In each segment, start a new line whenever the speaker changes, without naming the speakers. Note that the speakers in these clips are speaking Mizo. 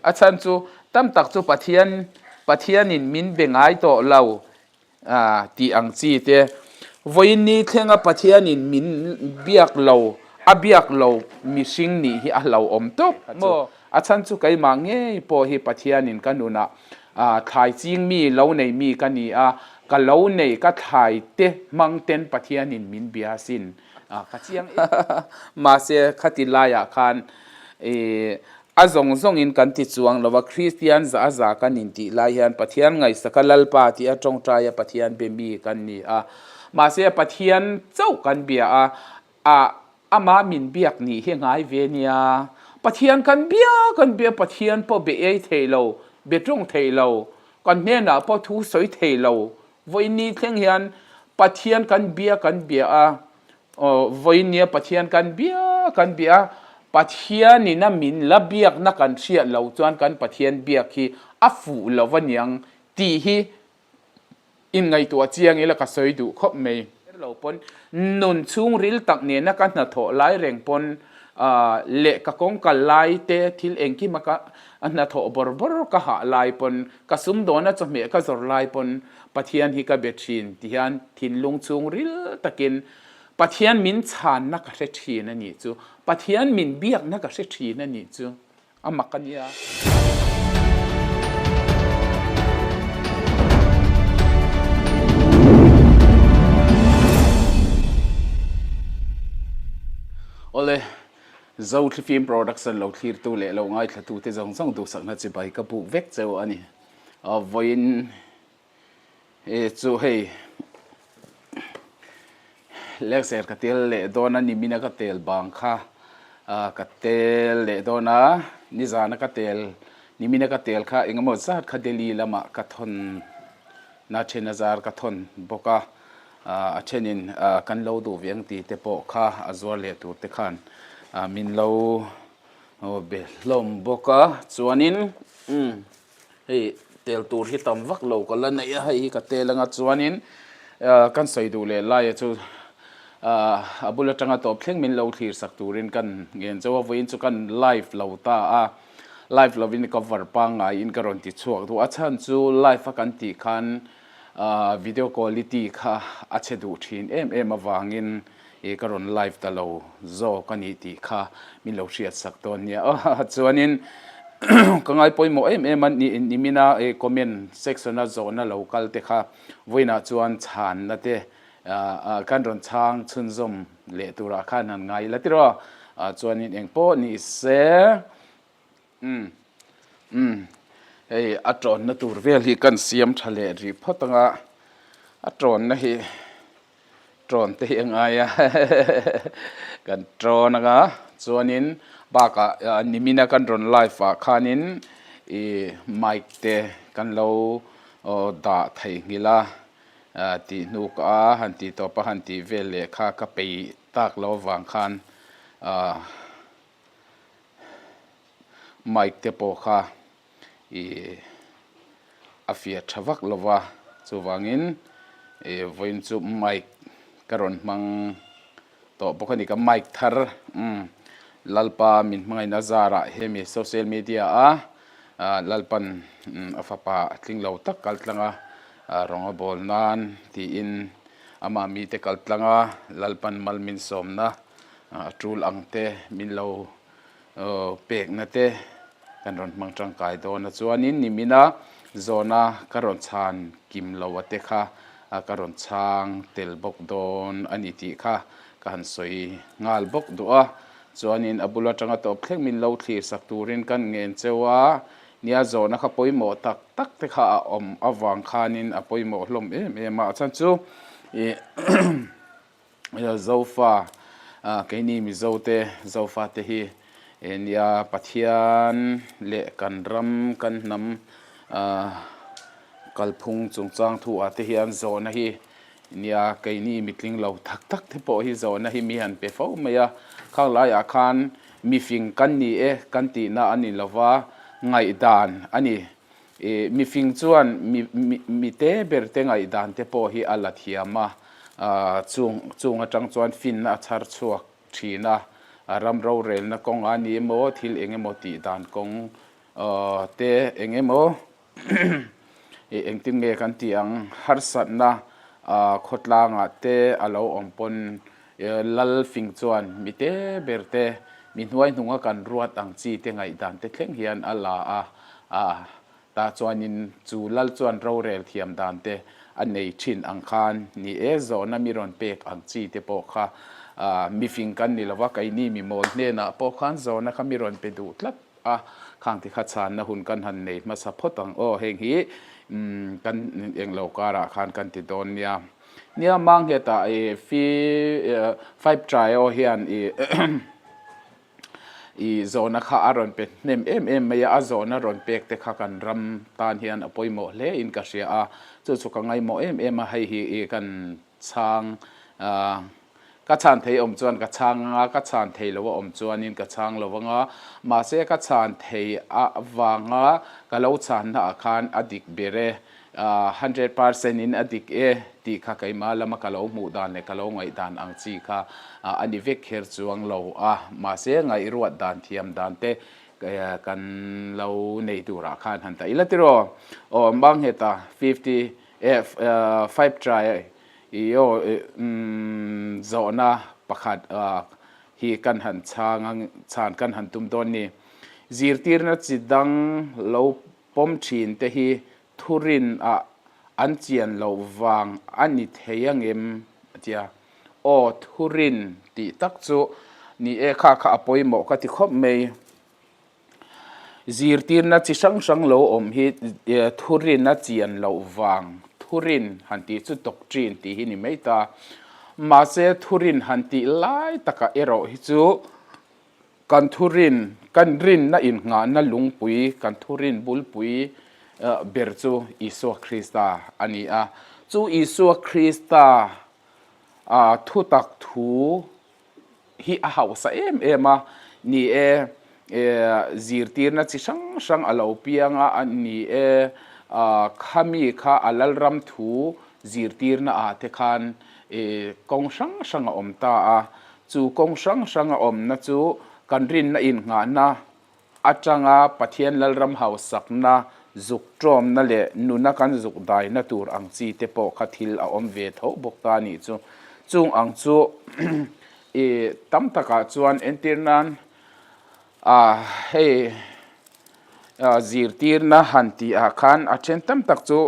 A chhan chu tam tak chu Pathian Pathianin min be ngai tawh lo tih ang chi te. Vawiin ni thlenga Pathianin min biak lo, a biak lo mihring nih hi a hlauhawm tawp maw? A chhan chu keimah ngei pawh hi Pathianin ka nunah thlai ching mi, lo nei mi ka ni a, ka lo nei ka thlai te hmang ten Pathianin min bia sin ka chiang em. Mahse khati laiah khan a zawng zawngin kan ti chuang lo a, Kristian za a za kan intih lai hian Pathian ngaihsaka Lalpa tih a tawngtaia Pathian be mi kan ni a. Mahse Pathian chauh kan bia a, a Amah min biak nih hi ngai ve nia. Pathian kan bia kan bia Pathian pawh be ei thei lo, be tawng thei lo, kan hnenah pawh thu sawi thei lo. Vawiin thleng hian Pathian kan bia kan bia a, vawiin nia Pathian kan bia kan bia a, Pathianin a min la biakna kan hriat lo chuan kan Pathian biak hi a fuh lo aniang tih hi Inngaihtuah chiang ila ka sawi duh khawp mai. Lo pawn nun chhungril tak nena ka hnathawh lai reng pawn leh ka kawng kal lai te thil engkima ka hnathawh bawr bawr ka hah lai pawn ka sumdawna chawhmeh ka zawr lai pawn Pathian hi ka be thin ti hian thinlung chhungril takin Pathian min chhanna ka hre thin a nih chu, Pathian min biakna ka hre thin a nih chu. A mak a nia. Awle, Zo Thlifim Production lo thlirtu leh lo ngaithlatute zawng zawng duhsakna chibai ka buk vek cheu a ni. Vawiin Chu hei lengser ka tel leh dawn a nimina ka tel bang kha ka tel leh dawn a nizana ka tel nimina ka tel kha eng emaw zat kha Delhi lamah ka thawn na then a zar ka thawn bawk a a thenin kan lo duh ve ang tih te pawh kha a zuar leh tur te khan min lo be hlawm bawk a chuanin Hei tel tur hi tam vak lo ka la neih a, hei hi ka tel anga chuanin kan sawi duh leh laia chu a bul atanga tawp thleng min lo thlir sak turin kan ngen chauh a, vawiin chu kan live lo ta a, live lovin cover pangngaiin ka rawn ti chhuak duh a, chhan chu live a kan tih khan video quality kha a chhe duh thin em em avangin I ka rawn live ta lo zawk a ni tih kha min lo hriat sak dawn nia aw. Chuanin ka ngai pawimawh em em a ni nimina i comment section a zawhna lo kal te kha vawiinah chuan chhanna te kan rawn chhang chhunzawm leh turah khan han ngai ila tiraw. Chuanin eng pawh ni se umm umm hei a tawnna tur vel hi kan siam tha leh rih phawt anga a tawnna hi Trawn te hi a ngai a kan trawn anga chuanin bakah nimina kan rawn live ah khanin ih mic te kan lo dah theihnghilh a tih hnu ka han tih tawp a han tih vel leh kha ka peih tak lo avang khan ah mic te pawh kha. Ih a fiah tha vak lo va, chuvangin ih vawiin chu mic ka rawn hmang tawh bawk a ni, ka mic thar umm Lalpa min hmangaihna zarah hemi social media a Lalpan a fapa a tling lo tak kal tlang a rawng a bawl nan tiin amah mite kal tlang a Lalpan mal min sawmna a tul ang te min lo Pekna te kan rawn hmang tangkai dawn a chuanin nimina zawna ka rawn chhan kim lo a te kha ka rawn chhang tel bawk dawn a ni tih kha ka han sawi nghal bawk duh a chuanin a bul atanga tawp thleng min lo thlir sak turin kan ngen cheu a nia zawhna kha pawimawh tak tak te kha a awm avang khanin a pawimawh hlawm em em a a chhan chu ih. Zofa keini Mizo te Zofa te hi nia Pathian leh kan ram kan hnam kalphung chungchang thu ah te hian zawhna hi nia keini mitling lo tak tak te pawh hi zawhna hi mi han pe fo mai a khang laiah khan mifing kan ni e kan tihna a ni lova ngaihdan a ni. I mifing chuan mi mi mi te ber te ngaihdan te pawh hi a la thiam a, chung chung atang chuan finna a chhar chhuak thin a, ram rorelna kawng a ni emaw thil eng emaw tih dan kawng Te eng emaw engtin nge kan tih ang harsatna khawtlangah te a lo awm pawn lal fing chuan mi te ber te mi hnuai hnunga kan ruat ang chi te ngaihdan te thleng hian a la a, tah chuanin chu lal chuan rorel thiam dan te a nei thin ang khan ni e zawhna mi rawn pek ang chi te pawh kha mi fing kan ni lova keini mi mawl hnenah pawh khan zawhna kha mi rawn pe duh tlat a, khang ti kha chhanna hun kan han nei hmasa phawt ang aw, heng hi kan englo karah khan kan ti dawn nia. Nia mang hetah i fi five try aw hian i i zawhna kha a rawn pe hnem em em mai a, a zawhna rawn pek te kha kan ram tan hian a pawimawh hle in ka hria a, chu chu ka ngaimawh em em a, hei hi i kan chhang Ka chhan thei awm chuan ka chhang anga, ka chhan thei lo a awm chuanin ka chhang lo anga, mahse ka chhan thei avanga ka lo chhanna ah khan a dik ber e, 100% in a dik e tih kha keimah lama ka lo hmuh dan leh ka lo ngaihdan ang chi kha a ni vek kher chuang lo a, mahse ngaihruat dan thiam dan te kan lo nei turah khan han ta ila tiraw? Aw, Mangheta 50 5 try I aw zawhna pakhat hi kan han chhang a, chhan kan han tum dawn ni. Zirtirna chi dang lo pawm thin te hi thurin ah an chian loh vang a ni thei angem a ti a. Aw thurin tih tak chu ni e kha kha a pawimawh ka ti khawp mai. Zirtirna chi hrang hrang lo awm hi thurin a chian loh vang, thurin han tih chu doctrine tih hi ni mai ta. Mahse thurin han tih lai takah erawh hi chu kan thurin, kan rinna innghahna lungpui, kan thurin bulpui ber chu Isua Krista a ni a. Chu Isua Krista thutak thu hi a hausa em em a, ni e, zirtirna chi hrang hrang a lo piang a, a ni e, khami kha a Lalram thu zirtirna ah te khan kawng hrang hrang a awm ta a, chu kawng hrang hrang a awmna chu kan rinna innghahna atanga Pathian Lalram hausakna, zuk ṭawmna leh nuna kan zuk daina tur ang chi te pawh kha thil a awm ve tho bawk ta a nih chu. Chung ang chu i tam takah chuan entir nan hei zirtirna han tih ah khan a then tam tak chu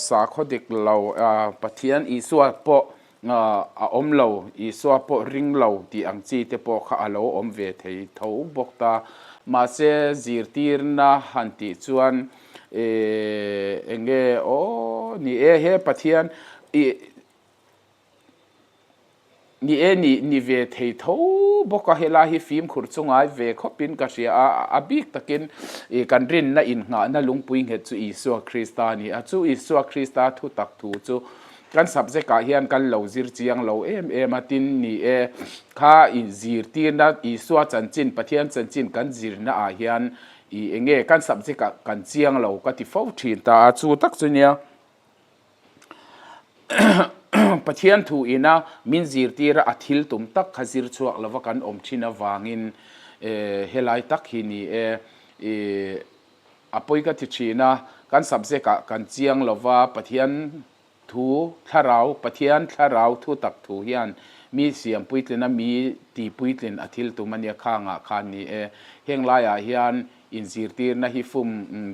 sakhaw dik lo Pathian Isua pawh A awm lo, Isua pawh ring lo tih ang chi te pawh kha a lo awm ve thei tho bawk ta. Mahse, zirtirna han tih chuan eng nge aw ni e, he Pathian i ni e ni ni ve thei tho bawk a, helai hi fimkhur chu ngai ve khawpin ka hria a, a bik takin kan rinna innghahna lungpui nghet chu Isua Krista a ni a, chu Isua Krista thutak thu chu Kan subject ah hian kan lo zir chiang lo em em a, tin ni e, kha i zirtirna Isua chanchin, Pathian chanchin kan zirna ah hian i enge kan subject ah kan chiang lo ka ti fo thin ta a, chu tak chu nia Pathian thu ina min zirtir a, a thil tum tak kha zir chhuak lova kan awm thin avangin helai tak hi ni e, i A pawi ka ti thin a, kan subject ah kan chiang lova, Pathian thu thlarau, Pathian thlarau thu tak thu hian mi siam puitlin a, mi ti puitlin a thil tum a nia khang ah khan ni e. Heng lai ah hian inzirtirna hi fum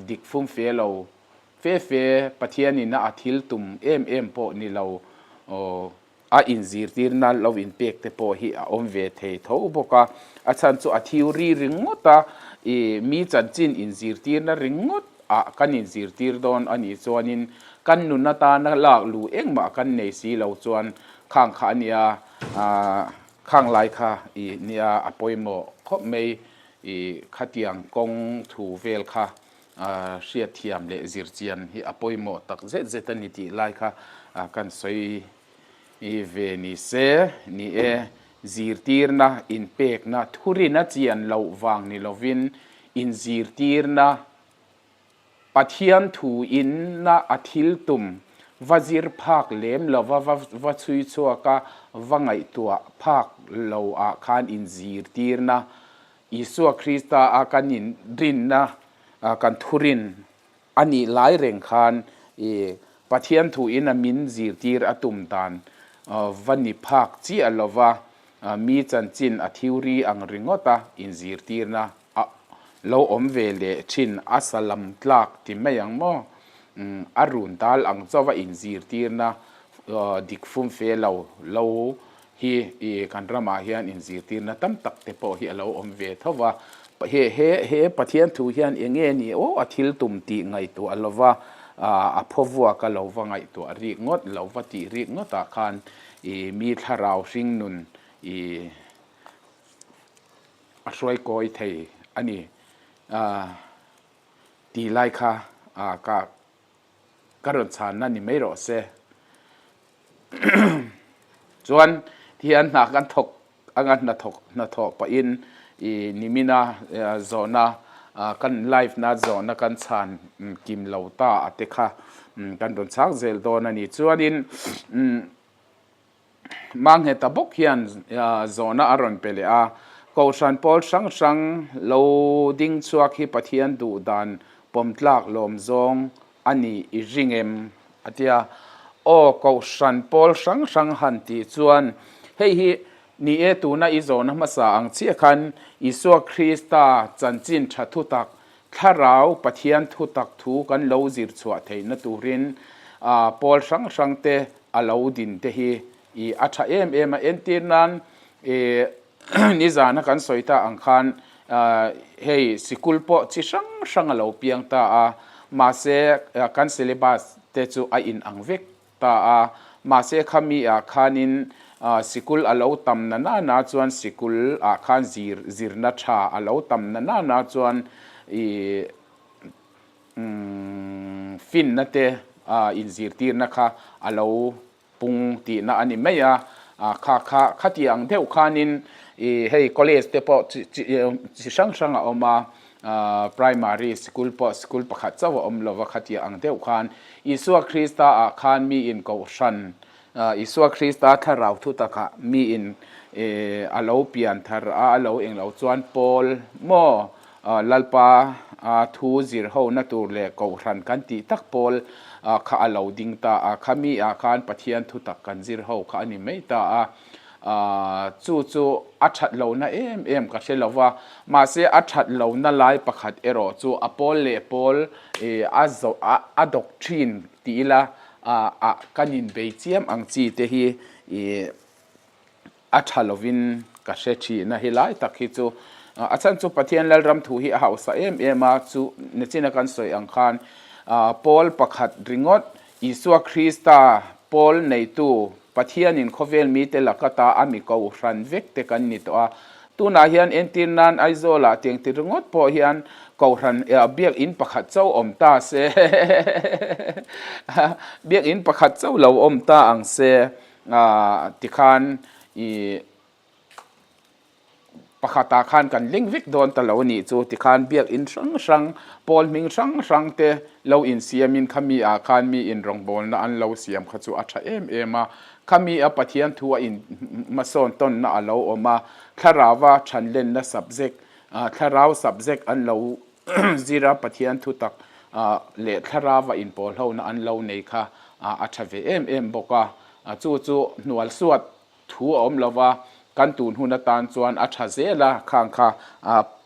dik fum fe lo fe fe Pathian in a a thil tum em em pawh ni lo A inzirtirna lo inpek te pawh hi a awm ve thei tho bawk a, a chhan chu a theory ringawt a, ih mi chanchin inzirtirna ringawt ah kan inzirtir dawn a nih chuanin kan nun atana lak luh engmah kan nei si lo chuan khang kha a nia, ah khang lai kha ih nia a pawimawh khawp mai ih khatiang kawng thu vel kha hriatthiam leh zirchian hi a pawimawh tak zet zet a ni tih lai kha kan sawi ve ni se. Ni e, zirtirna inpekna thurin a chian loh vang ni lovin inzirtirna Pathian thu inna a thil tum va zir phak lem lova va chhui chhuak a, va ngaihtuah phak lo ah khan inzirtirna Isua Krista a kan inrinna kan thurin a nih lai reng khan i Pathian thuin a min zirtir a tum dan va ni phak chiah lova mi chanchin a theory ang ringawta inzirtirna a lo awm ve leh thin a salam tlak ti mai ang maw? A run dal ang chauha inzirtirna dik fumfe lo lo hi i kan ramah hian inzirtirna tam tak te pawh hi a lo awm ve tho va. He he he Pathian thu hian eng nge ni aw a thil tum tih ngaihtuah lova a phawvuak a lo va ngaihtuah rik ngawt lo va tih rik ngawtah khan i mi thlarau hringnun i a hruai kawi thei a ni tih lai kha ka ka rawn chhanna ni mai rawh se. Chuan tihian hna kan thawk anga hnathawk hnathawh pahin ih nimina zawhna kan live na zawhna kan chhan kim lo ta a te kha kan rawn chhang zel dawn a ni. Chuanin umm Mangheta bawk hian zawhna a rawn pe leh a, Kohhran pawl hrang hrang lo ding chhuak hi Pathian duh dan pawm tlak lawm zawng a nih i ring em? a ti a. Aw, Kohhran pawl hrang hrang han tih chuan hei hi ni e, tuna i zawhna hmasa ang chiah khan Isua Krista chanchin tha thutak Thlarau Pathian thutak thu kan lo zir chhuah theihna turin pawl hrang hrang te a lo din te hi i a tha em em a. Entir nan i nizana kan sawi ta ang khan hei sikul pawh chi hrang hrang a lo piang ta a, mahse kan syllabus te chu a inang vek ta a, mahse khami ah khanin sikul a lo tam na na na chuan sikul ah khan zir zirna tha a lo tam na na na chuan ih umm finna te inzirtirna kha a lo pung tihna a ni mai a, kha kha khati ang deuh khanin ih hei college te pawh chi chi chi hrang hrang a awm a. Primary sikul pawh sikul pakhat chauh a awm lova khatia ang deuh khan Isua Krista ah khan mi in kohhran Isua Krista thlarau thu takah mi in a lo pian thar a a lo eng lo chuan Paul maw Lalpa thu zir ho na tur leh kohhran kan tih tak Paul kha a lo ding ta a khami ah khan Pathian thu tak kan zir ho kha a ni mai ta a. Chu chu a that lohna em em ka hre lo va, mahse a that lohna lai pakhat erawh chu a pawl leh pawl a zawh a doctrine tih ila ah kan inbei chiam ang chi te hi a tha lovin ka hre thin a, helai tak hi chu a chhan chu Pathian Lalram thu hi a hausa em em a, chu nachina kan sawi ang khan pawl pakhat ringawt Isua Krista pawl neitu Pathianin khawvel mite laka ta a mi kohhran vek te kan ni tawh a. Tunah hian entir nan Aizawlah tiang ti ringawt pawh hian kohhran biakinn pakhat chauh awm ta se biakinn pakhat chauh lo awm ta ang se tikhan ih Pakhatah khan kan ling vek dawn ta lo a nih chu tikhan biakinn hrang hrang, pawl hming hrang hrang te lo insiamin khami ah khan mi in rawngbawlna an lo siam kha chu a tha em em a. Khami a Pathian thu a in hmasawn tawnna a lo awm a, thlarauva thanlenna subject, thlarau subject an lo zir a, Pathian thu tak leh thlarauva inpawlhona an lo nei kha a tha ve em em bawk a. Chu chu hnualsuat Thu a awm lova, kan tun hun atan chuan a tha zel a, khang kha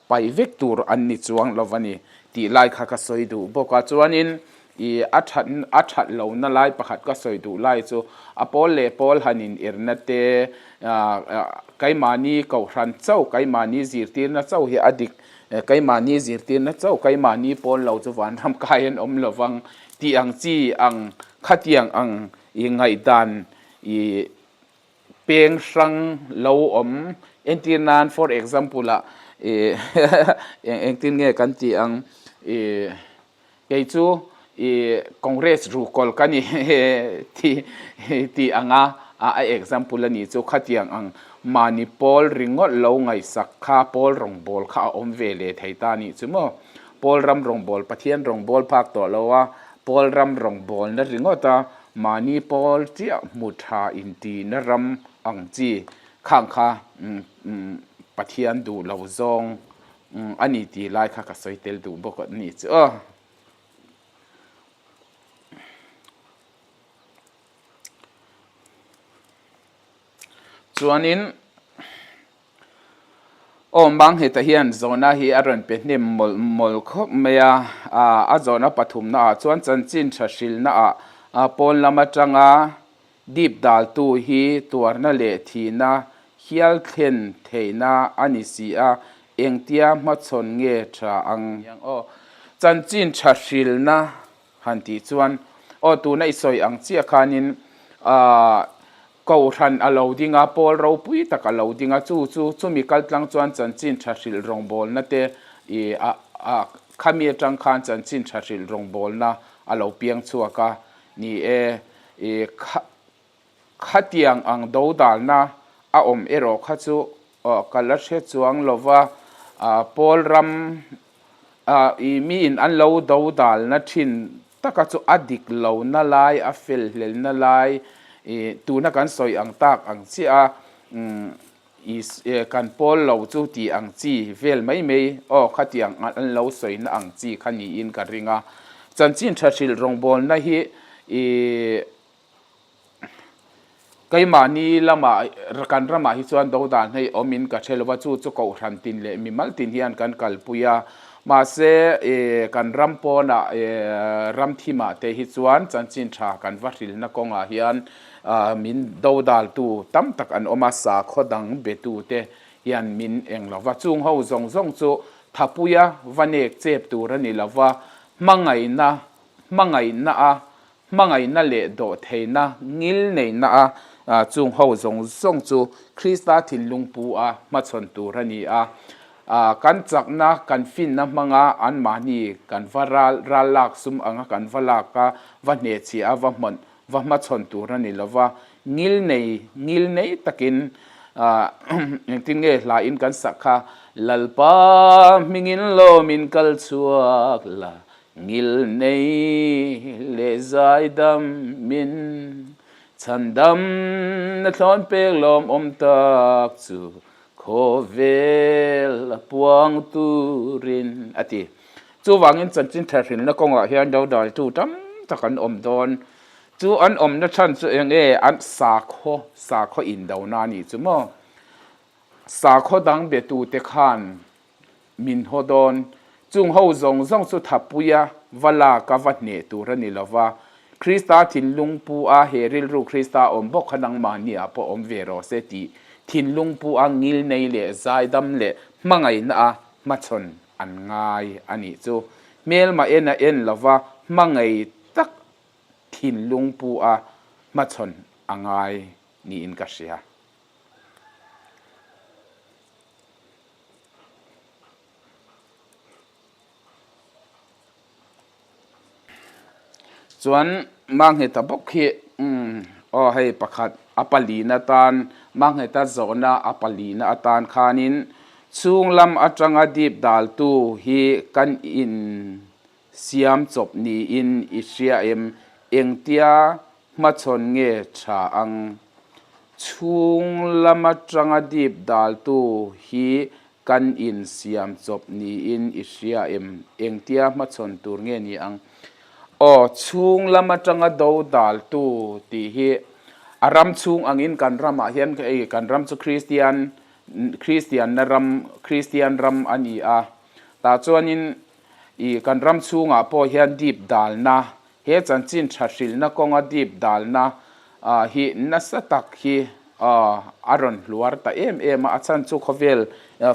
pai vek tur an ni chuang lo a ni tih lai kha ka sawi duh bawk a. Chuanin ih a that a that lohna lai pakhat ka sawi duh lai chu a pawl leh pawl han in irna te keimahni kohhran chauh keimahni zirtirna chauh hi a dik keimahni zirtirna chauh keimahni pawl lo chu vanram kai an awm lovang tih ang chi ang khatiang ang ih ngaihdan ih peng hrang lo awm entir nan for example ah ih eng engtin nge kan tih ang ih kei chu ih congress ruhkawl ka ni tih tih anga a example a nih chu khatiang ang mahni pawl ringawt lo ngaihsak kha pawl rawngbâwl kha a awm ve leh thei ta a nih chu maw pawl ram rawngbâwl Pathian rawngbâwl phak tawh lo a pawl ram rawngbâwlna ringawt a Mahni pawl chiah hmu tha intihna ram ang chi khang kha Pathian duh lo zawng a ni tih lai kha ka sawi tel duh bawk a ni chu aw. Chuanin aw Mangheta hian zawhna hi a rawn pe hnem mawlh mawlh khawp mai a, a zawhna pathumna ah chuan chanchin tha hrilhna ah pawn lam atanga dip daltu hi tuarna leh thihna hial thlen theihna a ni si a, engtia hmachhawn nge tha ang? Aw chanchin tha hrilhna Han tih chuan, Aw, tuna i sawi ang chiah khanin aah Kohhran a lo ding a, Pawl ropui tak a lo ding a, chu chu chumi kaltlang chuan chanchin tha hrilh rawngbawlna te i a a khami atang khan chanchin tha hrilh rawngbawlna a lo piang chhuak a, ni e, i kha khatiang ang dodalna a awm erawh kha chu aw ka la hre chuang lova, Pawl ram I miin an lo do dalna thin taka chu a dik lohna lai, a fel hlelna lai, i tuna kan sawi ang tak ang chiah a, i kan pawl lo chu tih ang chi vel mai mai aw khatiang an lo sawina ang chi kha niin ka ring a. Chanchin tha hrilh rawngbawlna hi i Keimahni lamah kan ramah hi chuan do dan hei awmin ka hre lova, chu chu kohhran tin leh mimal tin hian kan kalpui a. Mahse kan ram pawnah ram thimah te hi chuan chanchin tha kan va hrilhna kawngah hian min do daltu tam tak an awm a, sakhaw dang betu te hian min eng lova. Chung ho zawng zawng chu thapuia va nek chep tur a ni lova, hmangaihna hmangaihna a Hmangaihna leh dawhtheihna ngilneihna a chung ho zawng zawng chu Krista thinlung pu a hmachhawn tur a ni a. Kan chakna, kan finna hmanga anmahni kan va ral ral lak sum anga kan va lak a, va hnehchhiah a, va hmawn va hmachhawn tur a ni lo va. Ngilnei ngilnei takin engtin nge hlain kan sak kha, Lalpa hmingin lawmin kal chhuak la, Ngilnei leh zaidam min chhandam na thlawn pek lawmawm tak chu khawvel a puang turin a ti. Chuvangin chanchin therhrilna kawngah hian dodaltu tam tak an awm dawn. Chu an awmna chhan chu eng nge an sakhaw sakhaw indona a nih chu maw? Sakhaw dang betute khan Min haw dawn. Chung ho zawng zawng chu thapuia va lak a va hneh tur a ni lo va. Krista thinlung pu a he rilru Krista awm bawk kha nangmahni ah pawh awm ve rawh se tih thinlung pu a ngilnei leh zaidam leh hmangaihna a hmachhawn an ngai a nih chu. Hmelma en a en lo va hmangaih tak thinlung pu a hmachhawn a ngai niin ka hria. Chuan Mangheta bawk hi aw hei pakhat a palina atan Mangheta zawhna a palina atan khanin chhung lam atanga dip daltu hi kan in siam chawp niin i hria em engtia Hmachhawn nge tha ang? Chhung lam atanga dip daltu hi kan insiam chawp niin i hria em? Engtia hmachhawn tur nge ni ang? Aw, chhung lam atanga do daltu tih hi a ram chhung angin kan ramah hian hei kan ram chu Kristian Kristianna ram Kristian ram a ni a, tah chuanin ih kan ram chhungah pawh hian dip dalna He chanchin tha hrilhna kawnga dip dalna hi nasa tak hi a rawn hluar ta em em a, a chhan chu khawvel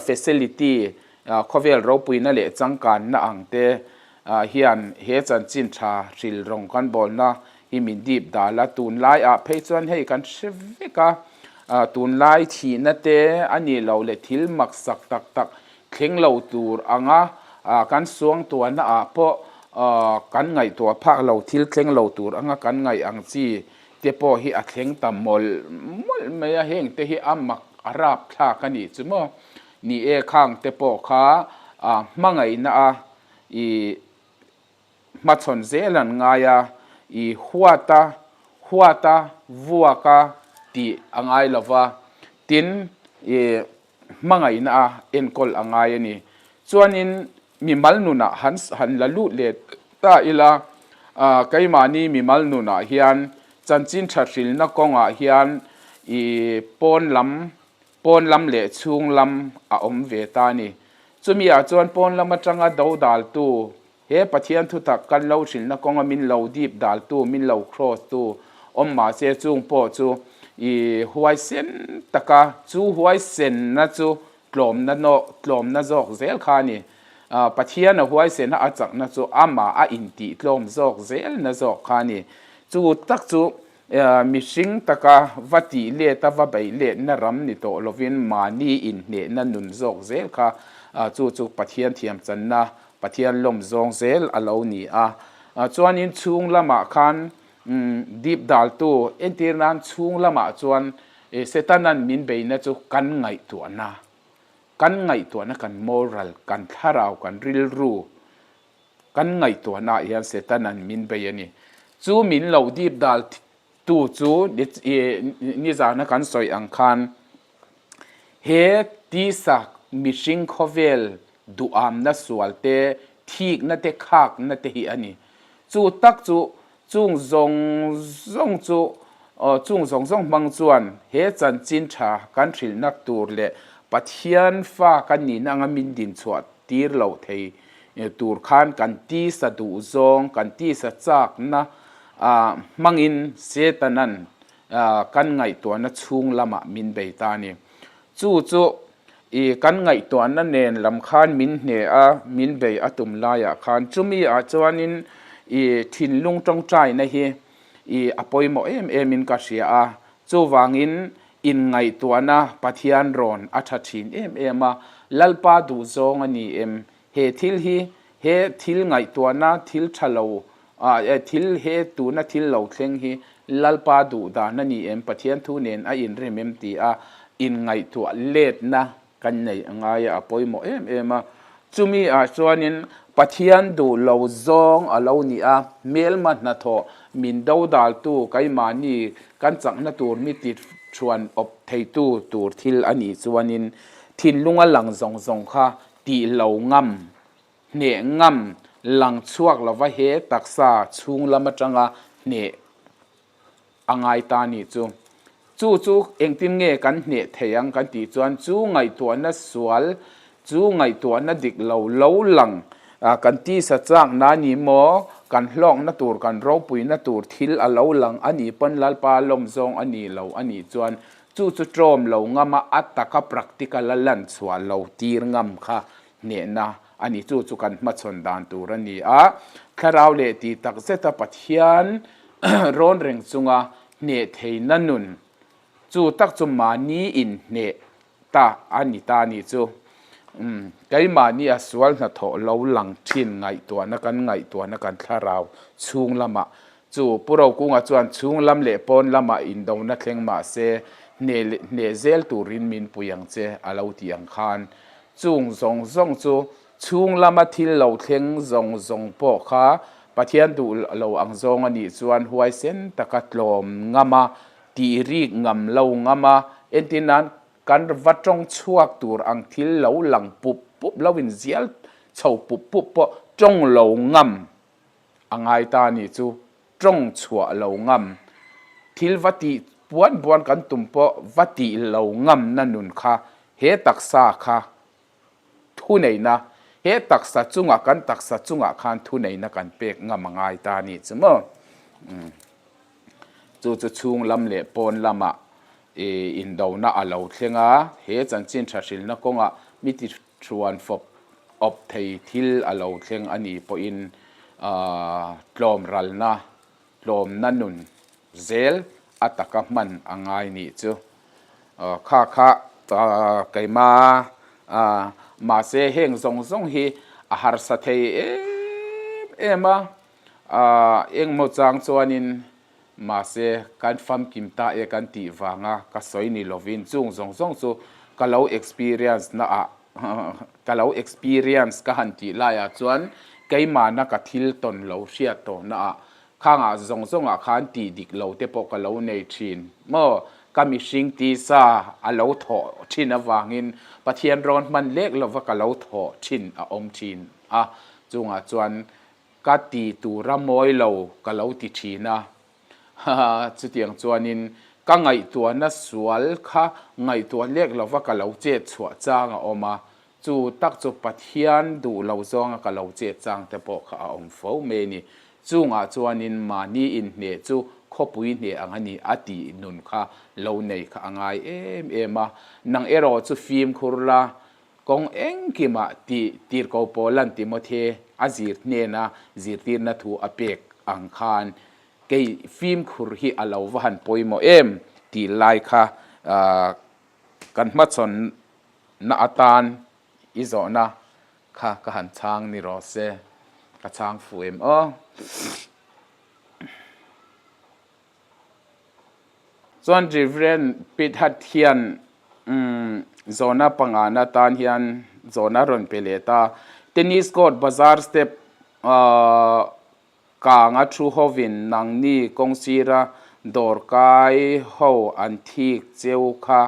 facility, khawvel ropuina leh changkanna ang te hian he chanchin tha hril rawng kan bawlna hi min dip dal a, tunlai ah phei chuan hei kan hre vek a, tunlai thihna te a nih loh leh thil maksak tak tak Thleng lo tur anga kan suangtuahna ah pawh kan ngaihtuah phak lo, thil thleng lo tur anga kan ngaih ang chi te pawh hi a thleng ta mawlh mawlh mai a, heng te hi a mak a rap thlak a nih chu maw? Ni e, khang te pawh kha hmangaihna a i Hmachhawn zel an ngai a, i huat a, huat a, vuak a tih a ngai lo va, tin i hmangaihna a enkawl a ngai a ni. Chuanin mimal nunah han han la lut leh ta ila, keimahni mimal nunah hian chanchin tha hrilna kawngah hian ih pawn lam pawn lam leh chhung lam a awm ve ta a ni. Chumi ah chuan pawn lam atanga do daltu He Pathian thutak kan lo hrilhna kawnga min lo dip daltu, min lo cross tu awm mahse chung pawh chu i huaisen taka chu huaisenna chu tlawmna nawh tlawmna zawk zel kha a ni. Pathian a huaisena a chakna chu amah a intih tlawm zawk zelna zawk kha a ni. Chu tak chu Mihring taka va tih let a va beih letna ram ni tawh lovin mahni inhnehna nun zawk zel kha chu chu Pathian thiamchanna, Pathian lawm zawng zel a lo ni a. Chuanin chhung lamah khan dip daltu entir nan chhung lamah chuan Setanan min beihna chu kan ngaihtuahna, kan ngaihtuahna kan moral, kan thlarau, kan rilru, Kan ngaihtuahnaah hian Setanan min bei a ni. Chu min lo dip dal tu chu nizana kan sawi ang khan he tisa mihring khawvel duhamna sual te, thikna te, khakna te hi a ni. Chu tak chu chung zawng zawng chu chung zawng zawng hmang chuan he chanchin tha kan hrilhna tur leh Pathian fa kan nihna anga min dinchhuah tir lo thei tur khan kan tisa duh zawng, kan tisa chakna hmangin Setanan kan ngaihtuahna chhung lamah min bei ta a ni. Chu chu i kan ngaihtuahna nen lam khan min hne a, min bei a tum laiah khan chumi ah chuanin i thinlung tawngtaina hi i a pawimawh em em in ka hria a. Chuvangin Inngaihtuahna Pathian rawn a tha thin em em a, Lalpa duhzawng a ni em? He thil hi, he thil ngaihtuahna thil tha lo, thil he tuna thil lo thleng hi Lalpa duh dan a ni em? Pathian thu nen a inrem em ti a inngaihtuah letna kan nei a ngai a, a pawimawh em em a. Chumi ah chuanin Pathian duh lo zawng a lo ni a, hmelma hnathawh min dodaltu keimahni kan chakna tur mi ti thuan awp theitu tur thil a nih chuanin thinlunga lang zawng zawng kha tih lo ngam, hneh ngam, lang chhuak lova he taksa chhung lam atanga hneh a ngai ta ni chu. Chu chu engtin nge kan hneh thei ang kan tih chuan chu ngaihtuahna sual, chu ngaihtuahna dik lo lo lang kan tisa chakna a ni maw, kan hlawkna tur, kan ropuina tur thil a lo lang a nih pawn Lalpa lawm zawng a ni lo a nih chuan chu chu tlawm lo ngam a, a taka practical a lan chhuah lo tir ngam kha hnehna a ni. Chu chu kan hmachhawn dan tur a ni a, thlarau leh tih takzeta Pathian rawn reng chunga hneh theihna nun chu tak chu mahni inhneh ta a ni ta a nih chu. Umm, keimahni a sual hnathawh lo lang thin ngaihtuahna kan ngaihtuahna kan thlarau chhung lamah chu Pu Rokunga chuan chhung lam leh pawn lamah indona thleng mah se hneh leh hneh zel turin min pui ang che a lo tih ang khan chung zawng zawng chu Chhung lama thil lo thleng zawng zawng pawh kha Pathian duh lo ang zawng a nih chuan huaisen taka tlawm ngam a, tih rik ngam lo ngam a, entir nan kan va tawng chhuak tur ang thil lo lang pup pup lo in zial chho pup pup pawh tawng lo ngam a ngai ta a nih chu, tawng chhuah lo ngam, thil va tih buan buan kan tum pawh va tih lo ngamna nun kha he taksa kha Thuneihna, He taksa chungah kan taksa chungah khan thuneihna kan pek ngam a ngai ta a nih chu maw? Chu chu chhung lam leh pawn lamah indona a lo thleng a, he chanchin tha hrilna kawngah mi ti thuan fawp awp thei thil a lo thleng a nih pawhin tlawm ralna, tlawmna nun zel a taka hman a ngai nih chu. Kha kha keima mahse heng zawng zawng hi a harsa thei em em a, engmaw chang chuanin mahse kan famkim ta e kan tih vanga ka sawi ni lovin chung zawng zawng chu ka lo experience na ah ka lo experience ka han tih laiah chuan keimahna ka thil tawn lo hriat tawhna ah Khangah zawng zawngah khan tih dik lo te pawh ka lo nei thin maw? Ka mihring tisa a lo thawh thin avangin Pathian rawn hman lek lova ka lo thawh thin a awm thin a, chungah chuan ka ti tura mawi lo ka lo ti thin a. Chutiang chuanin ka ngaihtuahna sual kha ngaihtuah lek lova ka lo chet chhuah chang a awm a, chu tak chu Pathian duh lo zawnga ka lo chet chang te pawh kha a awm fo mai a ni. Chungah chuanin mahni inhneh chu khawpui hneh ang a ni a tih nun kha lo nei kha a ngai em em a. Nang erawh chu fimkhur la, Kawng engkimah tih tirko Paulan Timothy a zir hnena zirtirna thu a pek ang khan kei fimkhur hi a lo va han pawimawh em tih lai kha kan hmachhawnna atan i zawhna kha ka han chhang ni rawh se, ka chhang fuh em aw. Chuan Rev. Pithart hian zawhna pangana tan hian zawhna rawn pe leh ta. Tennis court bazar step kanga thu hovin nangni kawngsira dawrkai ho an thik cheu kha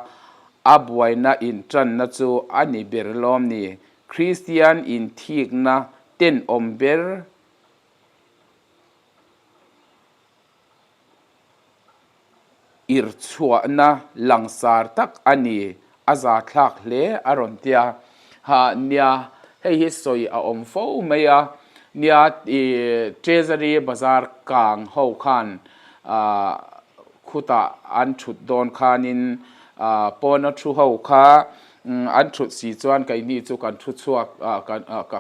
a buaina intanna chu a ni ber lawm ni? Kristian inthikna tenawm ber Irchhuahna langsar tak a ni, a zathlak hle a rawn ti a. Ha, nia, hei hi sawi a awm fo mai a, nia i Treasury bazar kang ho khan ah khutah an thut dawn khanin ah pawna thu ho kha An thut si chuan keini chu kan thu chhuak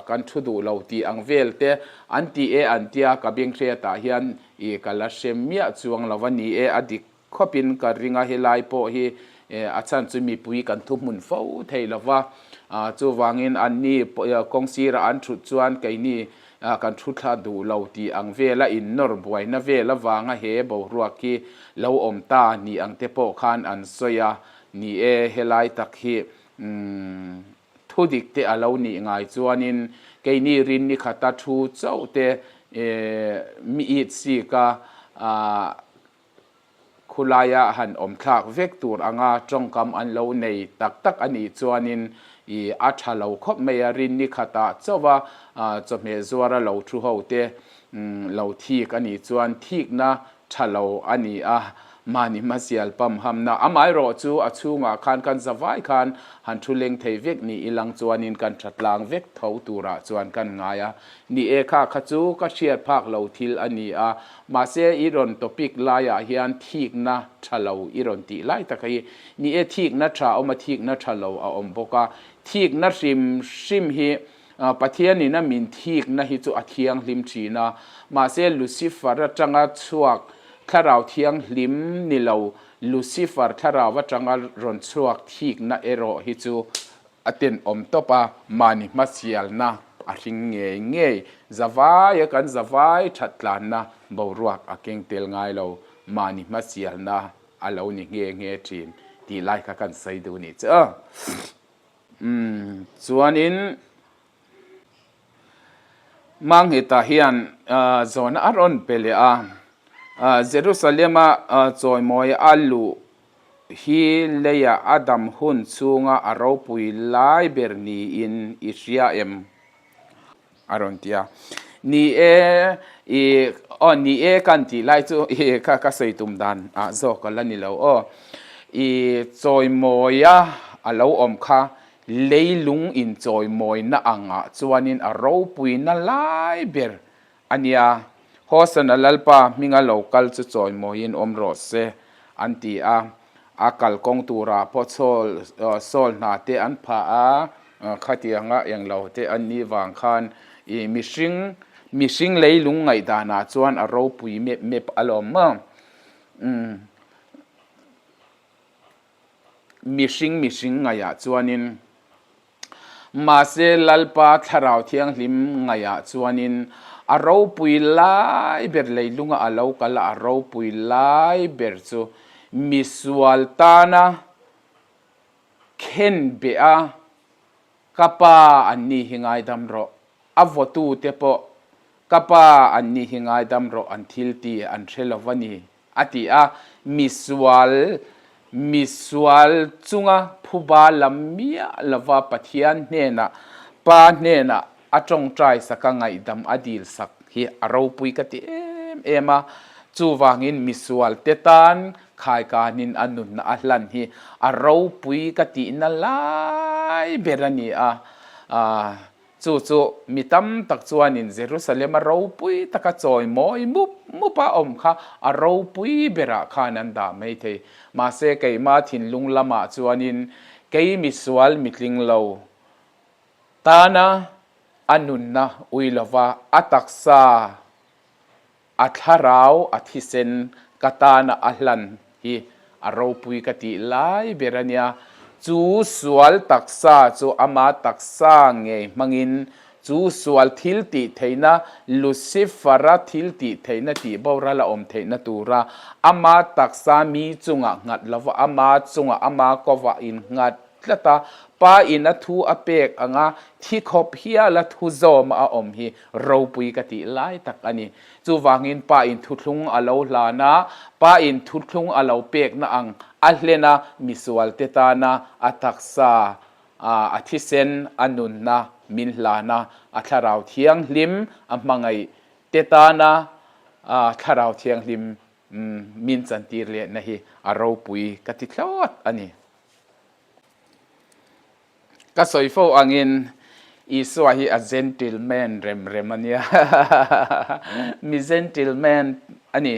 kan thu duh lo tih ang vel te an ti e an tia ka beng hriatah hian i ka la hre miah chuang lo a ni e a dik khawpin ka ring a helai pawh hi a chhan chu mipui kan thu hmun fo thei lo va chuvangin anni kawng sirah an thut chuan keini kan thu thla duh lo tih ang vela innawr buaina vel avanga he boruak hi lo awm ta ni ang te pawh khan an sawi a. Ni e, helai tak hi umm thu dik te a lo nih ngai chuanin keini rin ni khata thu chauh te mi it sik a khulaia han awm thlak vek tur anga tawngkam an lo nei tak tak a nih chuanin i a tha lo khawp mai a, rin ni khatah chauh a chawhmeh zuara lo thu ho te lo thik a nih chuan thikna tha lo a ni a, mahni hmasial pam hamna. Amaherawh chu a chhungah khan kan zavai khan han thu leng thei vek ni ilang chuanin kan tha tlang vek tho turah chuan kan ngai a. Ni e kha kha chu ka hriat phak lo thil a ni a, mahse i rawn topic laiah hian thikna tha lo i rawn tih lai tak hi. Ni e thikna tha a awm a, thikna tha lo a awm bawk a. Thikna hrim hrim hi Pathianin a min thikna hi chu a thianghlim thin a, mahse Lucifer atanga chhuak Thlarau Thianghlim ni lo, Lucifer Thlarau atanga rawn chhuak thikna erawh hi chu a tenawm tawp a, mahni hmasialna a hring ngei ngei. Zavaia kan zavai that tlanna boruak a keng tel ngai lo, mahni hmasialna a lo ni nghe nghe thin tih lai kha kan sawi duh nih chu. Umm chuanin Mangheta hian zawhna a rawn pe leh a, Jerusalem-a chawimawi a luh hi leiah a dam hun chhunga a ropui lai ber niin i hria em? A rawn ti a, Ni e, i, aw ni e kan tih lai chu i kha ka sawi tum dan ah zawk a la ni lo aw. I chawimawia a lo awm kha leilung inchawimawina angah chuanin a ropuina lai ber a nia. Hosana Lalpa hminga lo kal chu chawimawiin awm rawh se an ti a. A kalkawng turah pawh chawl sawl hna te an phah a, khatianga englo te an nih vang khan ih mihring mihring leilung ngaihdanah chuan a ropui mep mep alawm maw. Umm mihring mihring ngaihah chuanin. Mahse, Lalpa Thlarau Thianghlim ngaihah chuanin a ropui lai ber leilunga a lo kal a, a ropui lai ber chu misual tana khen beh a, Ka pa an ni hi ngaidam rawh, a vawtute pawh ka pa an ni hi ngaidam rawh an thil ti an hre lo va ni, a ti a. Misual. Misual chunga phuba lam miah lova Pathian hnenah, Pa hnenah a tawngtai saka ngaihdam a dil sak hi a ropui ka ti em em a. Chuvangin misual te tan khaikanin a nunna a hlan hi a ropui ka tihna lai ber a ni a. Chu chu mi tam tak chuanin Jerusalem a ropui taka chawi mawi mup mup a awm kha a ropui berah khan an dah mai thei. Mahse keimah thinlung lamah chuanin kei misual mitling lo tana a nunna ui lova a taksa A thlarau a thisen ka tana a hlan hi a ropui ka tih lai ber a nia. Chu sual taksa chu ama taksa ngei hmangin chu sual thil tih theihna, Lucifer-a thil tih theihna tih boral a awm theihna tura ama taksa mi chungah nghat lova ama chungah ama kovah innghat tlat a, Pa in a thu a pek ang a, thi khawp hial a thu zawm a awm hi ropui ka tih lai tak a ni. Chuvangin Pa in thuthlung a lo hlan a, Pa in thuthlung a lo pekna ang a hlen a, misual te tana a taksa, a thisen, a nunna min hlan a, a thlarau thianghlim a hmangaih te tana thlarau thianghlim min chantir lehna hi a ropui ka ti thlawt a ni. Ka sawi fo angin Isua hi a gentleman rem rem a nia. Mi gentleman a ni.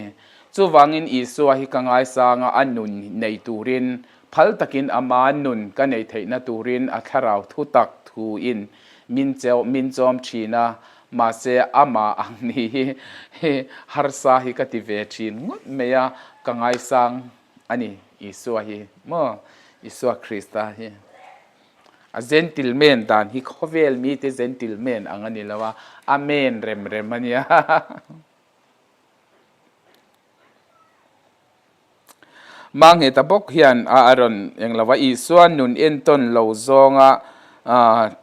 Chuvangin Isua hi ka ngaisang a, a nun nei turin, phal takin ama nun ka nei theihna turin a thlarau thu tak thuin min cheu min chawm thin a, mahse amah ang ni hi harsa hi ka ti ve thin ngawt mai a, ka ngaisang A ni, Isua hi maw? Isua Krista hi a gentleman dan hi khawvel mite gentleman ang a ni lo a, a men rem rem a nia. Mangheta bawk hian a rawn eng lo a, Isua nun entawn lo zawnga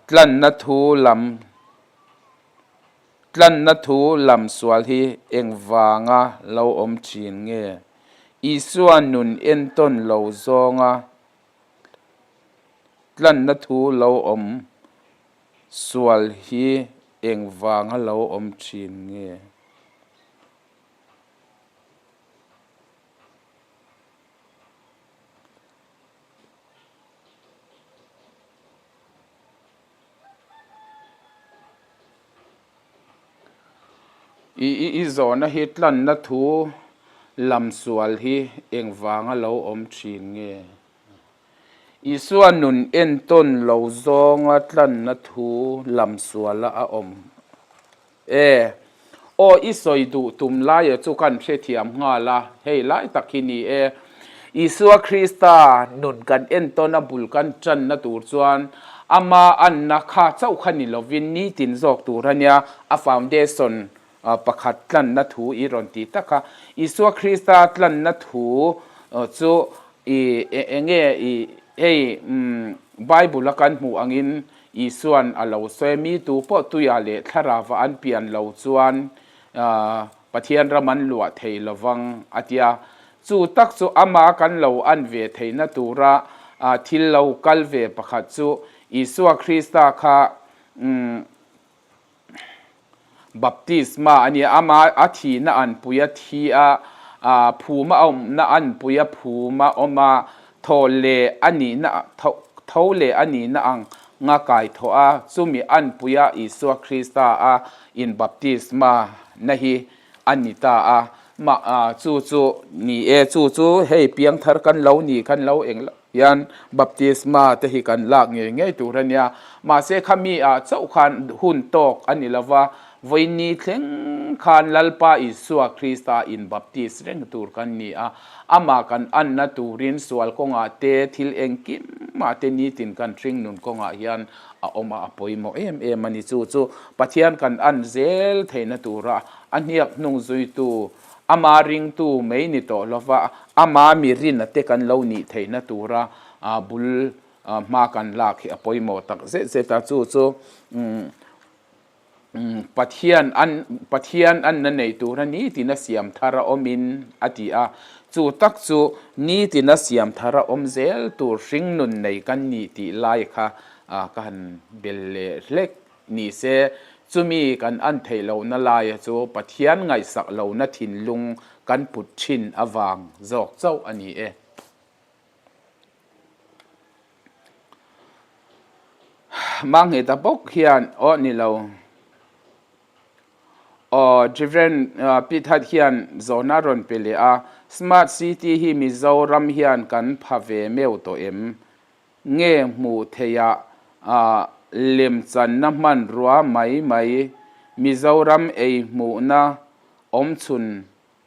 tlanna thu lam Tlanna thu lam sual hi engvanga lo awm thin nge? Isua nun entawn lo zawnga tlanna thu lo awm sual hi engvanga lo awm thin nge? I zawhna hi tlanna thu lam sual hi engvanga lo awm thin nge? Isua nun entawn lo zawnga tlanna thu lam suala a awm e. Aw i sawi duh tum laia chu kan hrethiam nghal a, hei lai tak hi ni e. Isua Krista nun kan entawn a bul kan tanna tur chuan ama anna kha chauh kha ni lovin nitin zawk tur a nia, a foundation pakhat tlanna thu i rawn ti tak a. Isua Krista tlanna thu chu i enge i hei Bible a kan hmuh angin Isuan a lo sawi a, mi tu pawh tuia leh thlarava an pian lo chuan Pathian ram an luah thei lovang a ti a. Chu tak chu ama kan lo an ve theihna tura thil lo kal ve pakhat chu Isua Krista kha Baptisma a ni a, ama a thihna anpui a thi a, phuma a awmna anpui a phuma awm a, thaw leh a nihna tho leh a nihna ang nga kai thawh a, chumi anpuia Isua Krista a in baptisma na hi a ni ta a, mah chu chu ni e, chu chu hei piangthar kan lo ni khan lo eng lo. Hian baptisma te hi kan lak ngei ngei tur a nia. Mahse khami ah chauh khan hun tawk a ni lova, vawiini thleng khan Lalpa Isua Krista in baptis reng tur kan ni a. Amah kan anna turin sual kawngah te thil engkimah te nitin kan hringnun kawngah hian a awm a, a pawimawh em em a ni. Chu chu Pathian kan an zel theihna tura a hniak hnung zuitu Ama ringtu mai ni tawh lova, ama mi rina te kan lo nih theihna tura bul hma kan lak hi a pawimawh tak zet zet a. Chu chu Pathian an Pathian anna nei tura nitina siam thar a awmin a ti a, chu tak chu nitina siam thar a awm zel tur hringnun nei kan nih tih lai kha ka han bel leh hlek ni se, chumi kan an theih lohna laia chu Pathian ngaihsak lohna thinlung kan put thin avang zawk chauh a ni e. Mangheta bawk hian aw ni lo. Aw Reverend Pithat hian zawhna rawn pe leh a, Smart City hi Mizoram hian kan pha ve meuh tawh em? Nge hmuh theih ah lemchanna hmanrua mai mai Mizoram ei hmuhna awmchhun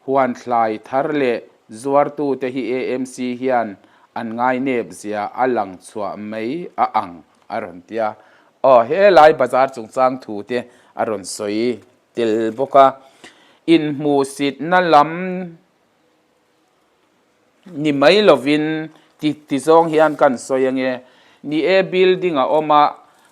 Huan thlai thar leh zuartute hi AMC hian an ngainep zia a lang chhuah mai a ang a rawn ti a. Aw, he lai bazar chungchang thu te a rawn sawi tel bawk a. Inhmuhsitna lam Ni mai lovin ti ti zawng hian kan sawi ange. Ni e building a awm a,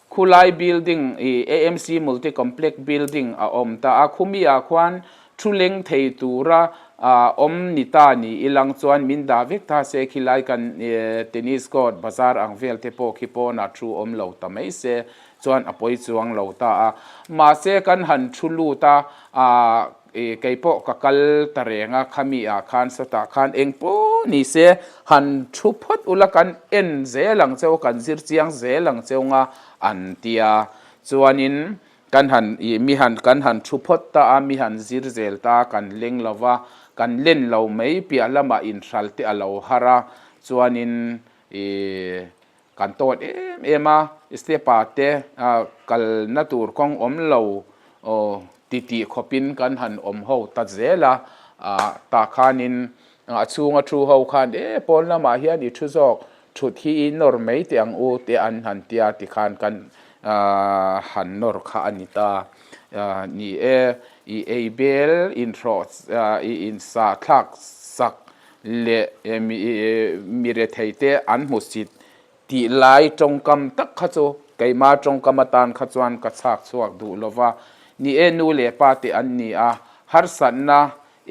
khulai building ih AMC Multi Complex building a awm ta a, khumi ah khuan thu leng thei tura ah awm ni ta ni ilang chuan min dah vek ta se khilai kan ih tennis court bazar ang vel te pawh khi pawnah thu awm lo ta mai se chuan a pawi chuang lo ta a. Mahse kan han thu lut a ah I kei pawh ka kal ta reng a, khami ah khan sawtah khan eng pawh ni se han thu phawt ula kan en zel ang cheu, kan zir chiang zel ang cheu nga an ti a. Chuanin kan han i mi han kan han thu phawt ta a, mi han zir zel ta a, kan leng lo va, kan len lo mai piah lamah inhral te a lo har a, chuanin i Kan tawt em em a, step ah te kalna tur kawng awm lo titih khawpin kan han awm ho ta zel a, tah khanin a chhunga thu ho khan e pawn lamah hian i thu zawk thut hi i nawr mai teh ang u te an han tia tikhan kan han nawr kha a ni ta. Ni e, i ei bel inhrawh i insahthlak sak leh mi retheite an hmusit tih lai tawngkam tak kha chu keima tawngkam atan kha chuan ka chhak chhuak duh lo va. Ni e, nu leh pa te an ni a, harsatna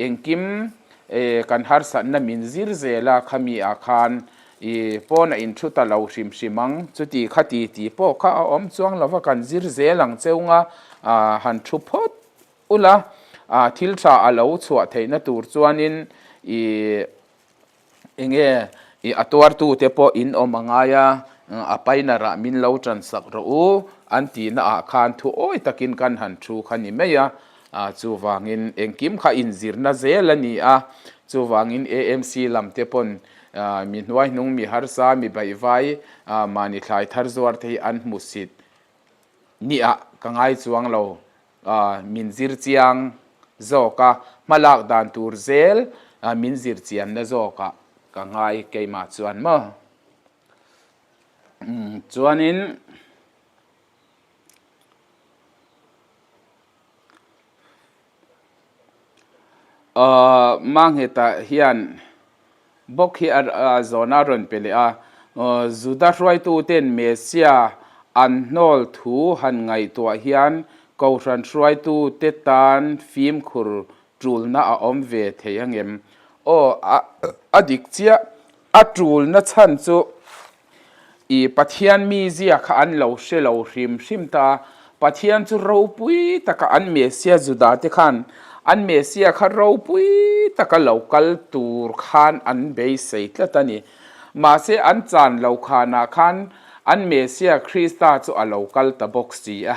engkim kan harsatna min zir zel a, khami ah khan i pawn a inthu ta lo hrim hrim ang, chuti khati tih pawh kha a awm chuang lo va, kan zir zel ang cheunga han thu phawt Ula, thil tha a lo chhuah theihna tur chuanin i enge i a tuartute pawh in awm a ngai a, a paina rah min lo tansak rawh u an tihna ah khan thu awi takin kan han thu kha ni mai a, chuvangin engkim kha inzirna zel a ni a, chuvangin AMC lam te pawn mi hnuaihnung mi harsa mi baihvai mahni thlai thar zuar te hi an hmusit niah ka ngai chuang lo. Min zir chiang zawk a, hmalak dan tur zel min zir chianna zawkah ka ngai keimah chuan maw. Chuanin Mangheta hian Bawk hi a zawhna a rawn pe leh a, Juda hruaituten Messia an hnawl thu han ngaihtuah hian Kohhran hruaitute tan fimkhur tulna a awm ve thei angem? Aw, a dik chiah. A tulna chhan chu I Pathian mizia kha an lo hre lo hrim hrim ta a, Pathian chu ropui taka an Messia Juda te khan an Messia kha ropui taka lo kal tur khan an beisei tlat a ni. Mahse an chan lo khanah khan an Messia Krista chu a lo kal ta bawk si a.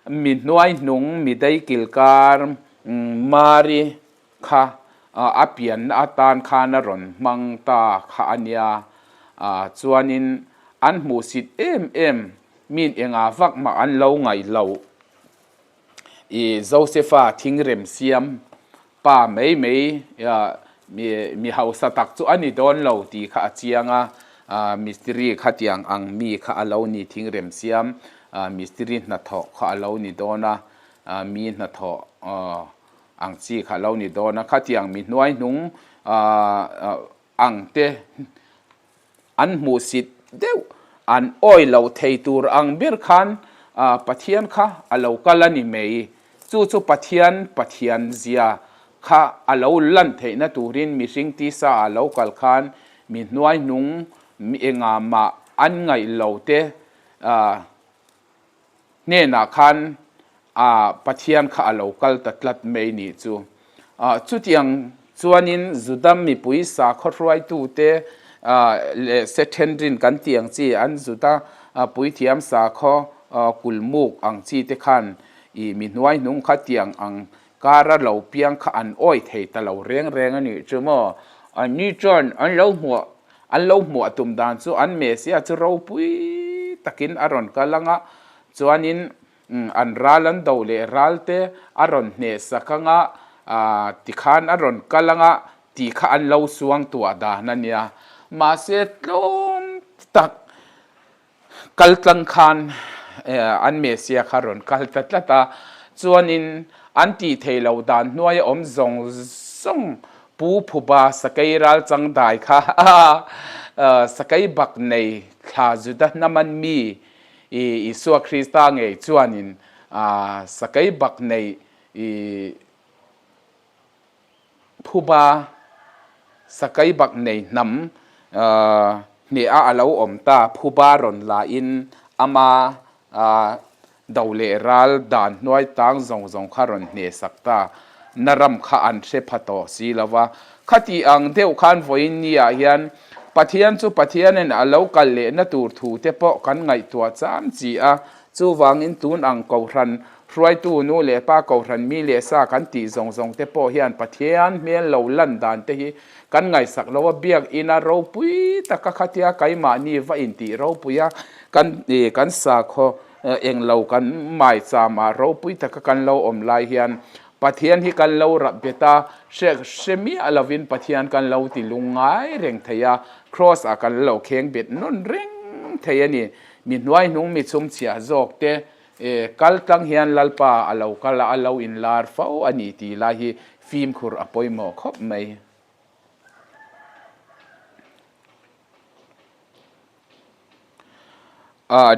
Mi hnuaihnung, mi daikilkar, Mari Kha a pianna atan khan a rawn hmang ta kha a nia. Chuanin an hmuhsit em em min engah vak mah an lo ngaih loh. I Josefa thingrem siam pa mai mai mi hausa tak chu a ni dawn lo tih kha a chiang a. Mistiri khatiang ang mi kha a lo ni thingrem siam mistiri hnathawh kha a lo ni dawn a. Mi hnathawh Ang chi kha lo ni dawn a, khatiang mi hnuaihnung ang te an hmuhsit deuh. An awi lo thei tur ang ber khan Pathian kha a lo kal a ni mai. Chu chu Pathian Pathian zia kha a lo lan theihna turin mihring tisa ah lo kal khan mi hnuaihnung mi engah mah an ngaih lo te hnenah khan Pathian kha a lo kal ta tlat mai nih chu. Chutiang chuanin Juda mipui sakhaw hruaitute leh Sethenrin kan tih ang chi an Juda puithiam sakhaw kulmuk ang chi te khan i mi hnuaihnung kha tiang ang kara lo piang kha an awi thei ta lo reng reng a nih chu maw? Anni chuan an lo hmuah an lo hmuah tum dan chu an Messiah chu ropui takin a rawn kal ang a, chuanin an ral an do leh ral te a rawn hneh sak ang a, tikhan a rawn kal ang a tih kha an lo suang tuah dan a nia. Mahse tlawm tak Kal tlang khan an Messiah kha rawn kal ta tlat a, chuanin an tih theih loh dan hnuaia awm zawng zawng Pu Phuba Sakei ral chang dai kha Sakei bak nei thla Juda hnaman mi Isua Krista ngei chuanin Sakei bak nei Phuba Sakai bak nei hnam hnih a alo awm ta. Phuba rawn la in ama do leh ral dan hnuai tang zawng zawng kha rawn hneh sak ta. Na ram kha an hre pha tawh si lo va. Khati ang deuh khan vawiin ni ah hian Pathian chu Pathianin a lo kal lehna tur thu te pawh kan ngaihtuah cham chi a. Chuvangin tun ang Kohhran hruaitu nu leh pa Kohhran mi leh sa kan tih zawng zawng te pawh hian Pathian hmel lo lan dan te hi kan ngaihsak lo a, biakina ropui taka khatia keimahni va intih ropui a, kan kan sakhaw englo kan maicham ah ropui taka kan lo awm lai hian Pathian hi kan lo rap bet a, hre hre miah lovin Pathian kan lo ti lungngai reng thei a, Kraws ah kan lo kheng bet nawn reng thei a ni. Mi hnuaihnung mi chhumchhiah zawk te kal tlang hian Lalpa a lo kal a, a lo inlar fo a ni tih lai hi fimkhur a pawimawh khawp mai.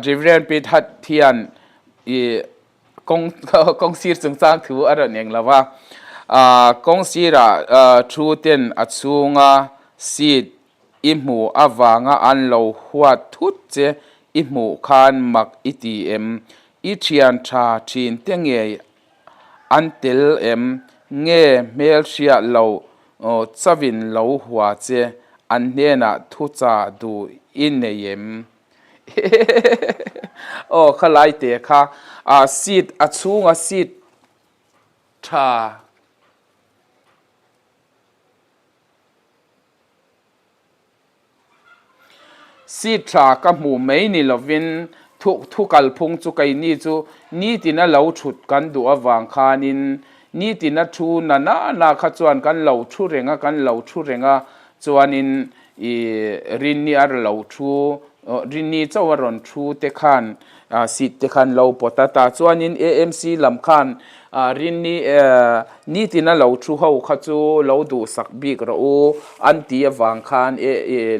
Reverend Pithat hian i kawng kawng sir chungchang thu a rawn eng lo va, kawng sirah thu ten a chhunga seat I hmuh avanga an lo huat thut che i hmuh khan mak i ti em? I thian tha thin te ngei an tel em? Nge hmelhriat lo chauhin lo hua che an hnenah thuchah duh i nei em? Aw khalai te kha seat a chhunga seat tha. Seat tha ka hmuh mai ni lovin thu thu kalphung chu keini chu nitina lo thut kan duh avang khanin nitina thu na na na kha chuan kan lo thu reng a, kan lo thu reng a chuanin ih Rinni a lo thu Rinni chauh a rawn thu te khan Seat te khan lo pawt a ta chuanin AMC lam khan Rinni nitin a lo thu ho kha chu lo duhsak bik rawh u an ti avang khan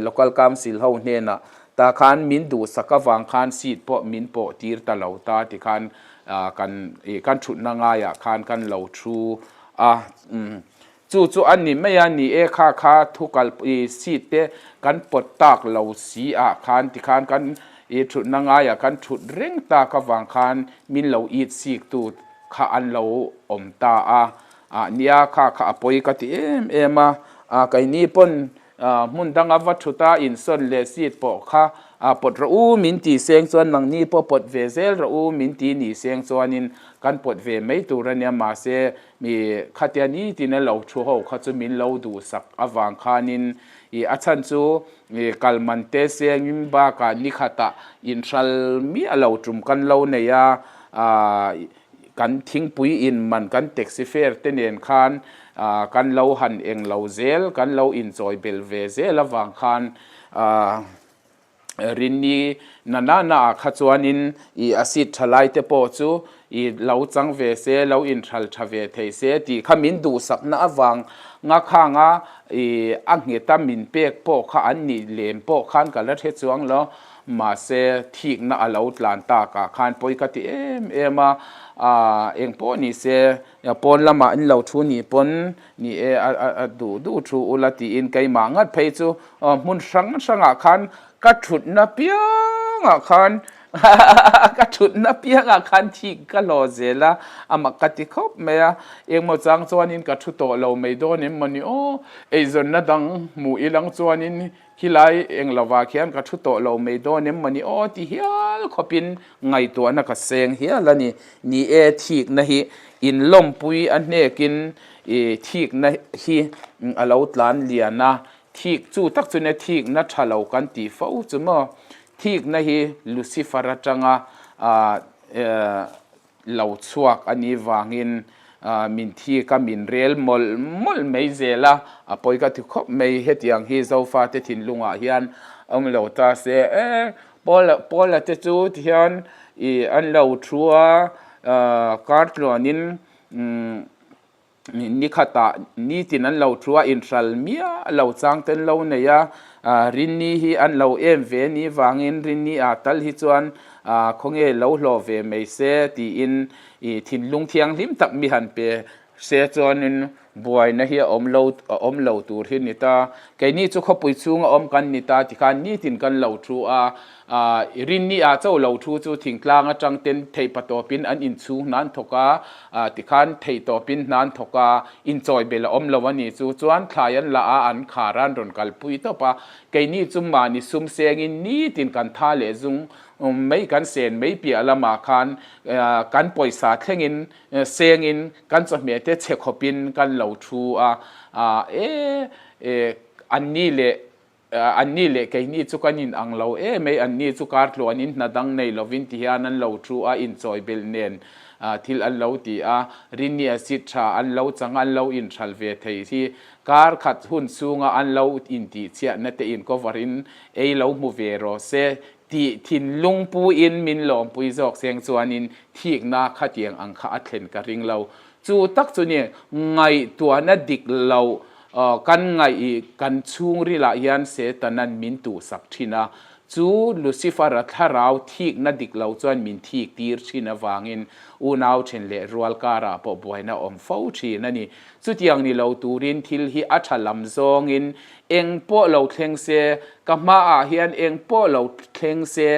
Local Council ho hnenah tah khan min duhsak avang khan seat pawh min pawh tir ta lo ta ti khan kan kan thutna ngaiah khan kan lo thu a. Chu chu a ni mai a, ni e kha kha thu kal i seat te kan pawt tak lo si ah khan tikhan kan i thutna ngaiah kan thut reng tak avang khan min lo it sik tu kha an lo awm ta a, ah nia kha kha a pawi ka ti em em a, ah keini pawn hmun danga va thut a insawn leh seat pawh kha pawt rawh u min ti seng chuan nangni pawh pawt ve zel rawh u min ti ni seng chuanin kan pawt ve mai tur a nia mahse Mi khatia nitin a lo thu ho kha chu min lo duhsak avang khanin i a chhan chu i kal man te sengin bakah ni khatah inhral miah lo tum kan lo nei a, kan thingpui in man kan taxi fare te nen khan kan lo han eng lo zel kan lo inchawi bel ve zel avang khan Rinni na na na ah kha chuanin i a seat tha lai te pawh chu i lo chang ve se, lo inhral tha ve thei se tih kha min duhsakna avang nga khanga i a ngheta min pek pawh kha an nih lem pawh khan ka la hre chuang lo. Mahse, thikna a lo tlan takah khan pawi ka ti em em a, engpawh ni se pawn lamah in lo thu ni pawn ni e a duh duh thu ula tiin keimah ngat phei chu hmun hrang hrangah khan ka thutna piangah khan ka thutna piangah khan thik ka hlawh zel a, a mak ka ti khawp mai a, engmaw chang chuanin ka thu tawh lo mai dawn em mawni aw, eizawnna dang hmuh ilang chuanin Khilai eng lovah khian ka thu tawh lo mai dawn em mawni aw ti hial khawpin ngaihtuahna ka seng hial a ni. Ni e, thikna hi inlawmpui a hnekin i thikna hi a lo tlan lian a, thik chu tak chu nia thikna tha lo kan tih fo chu maw. Thikna hi Lucifer atanga lo chhuak a nih vangin min thik a, min rel mawlh mawlh mai zel a, a pawi ka ti khawp mai. Hetiang hi Zofate thinlungah hian awm lo ta se, e Paula Paula te chu tihian ih an lo thu a, kar tluanin umm Ni khatah nitin an lo thu a, inhral miah lo chang te an lo nei a, Rinni hi an lo em ve ni vangin Rinni ah tal hi chuan khawnge lo hlawh ve mai se tiin i thinlung thianghlim tak mi han pe se chuanin buaina hi a awm lo a awm lo tur hi ni ta. Keini chu khawpui chhunga awm kan ni ta tikhan nitin kan lo thu a, Rinni ah cho lo thu chu thingtlang atang ten theihpatawpin an inchhung hnan thawk a, tikhan theihtawpin hnan thawk a, inchawi bel a awm lo a ni chu chuan thlai an la a, an khar a, an rawn kalpui tawp a. Keini chu mahni sum sengin nitin kan tha leh zung mai kan sen mai piah lamah khan kan pawisa thlengin sengin kan chawhmeh te chhe khawpin kan lo thu a, e anni leh Anni leh keini chu kan in ang lo em mai, anni chu kar tluanin hna dang nei lovin ti hian an lo thu a, inchawi belh nen thil an lo ti a, rinni a sit tha an lo chang a, an lo inhral ve thei hi kar khat hun chhunga an lo intihchhiatna te in cover in ei lo hmu ve rawh se tih thinlung puin min lawmpui zawk seng chuanin thikna khatiang ang kha a thlen ka ring lo. Chu tak chu ni ngaihtuahna dik lo kan ngaih kan chhungrilah hian Setanan min tuhsak thin a, chu Lucifer-a thlarau thikna dik lo chuan min thik tir thin avangin unau then leh rual karah pawh buaina awm fo thin a ni. Chutiang ni lo turin thil hi a tha lam zawngin eng pawh lo thleng se, ka hmaah hian eng pawh lo thleng se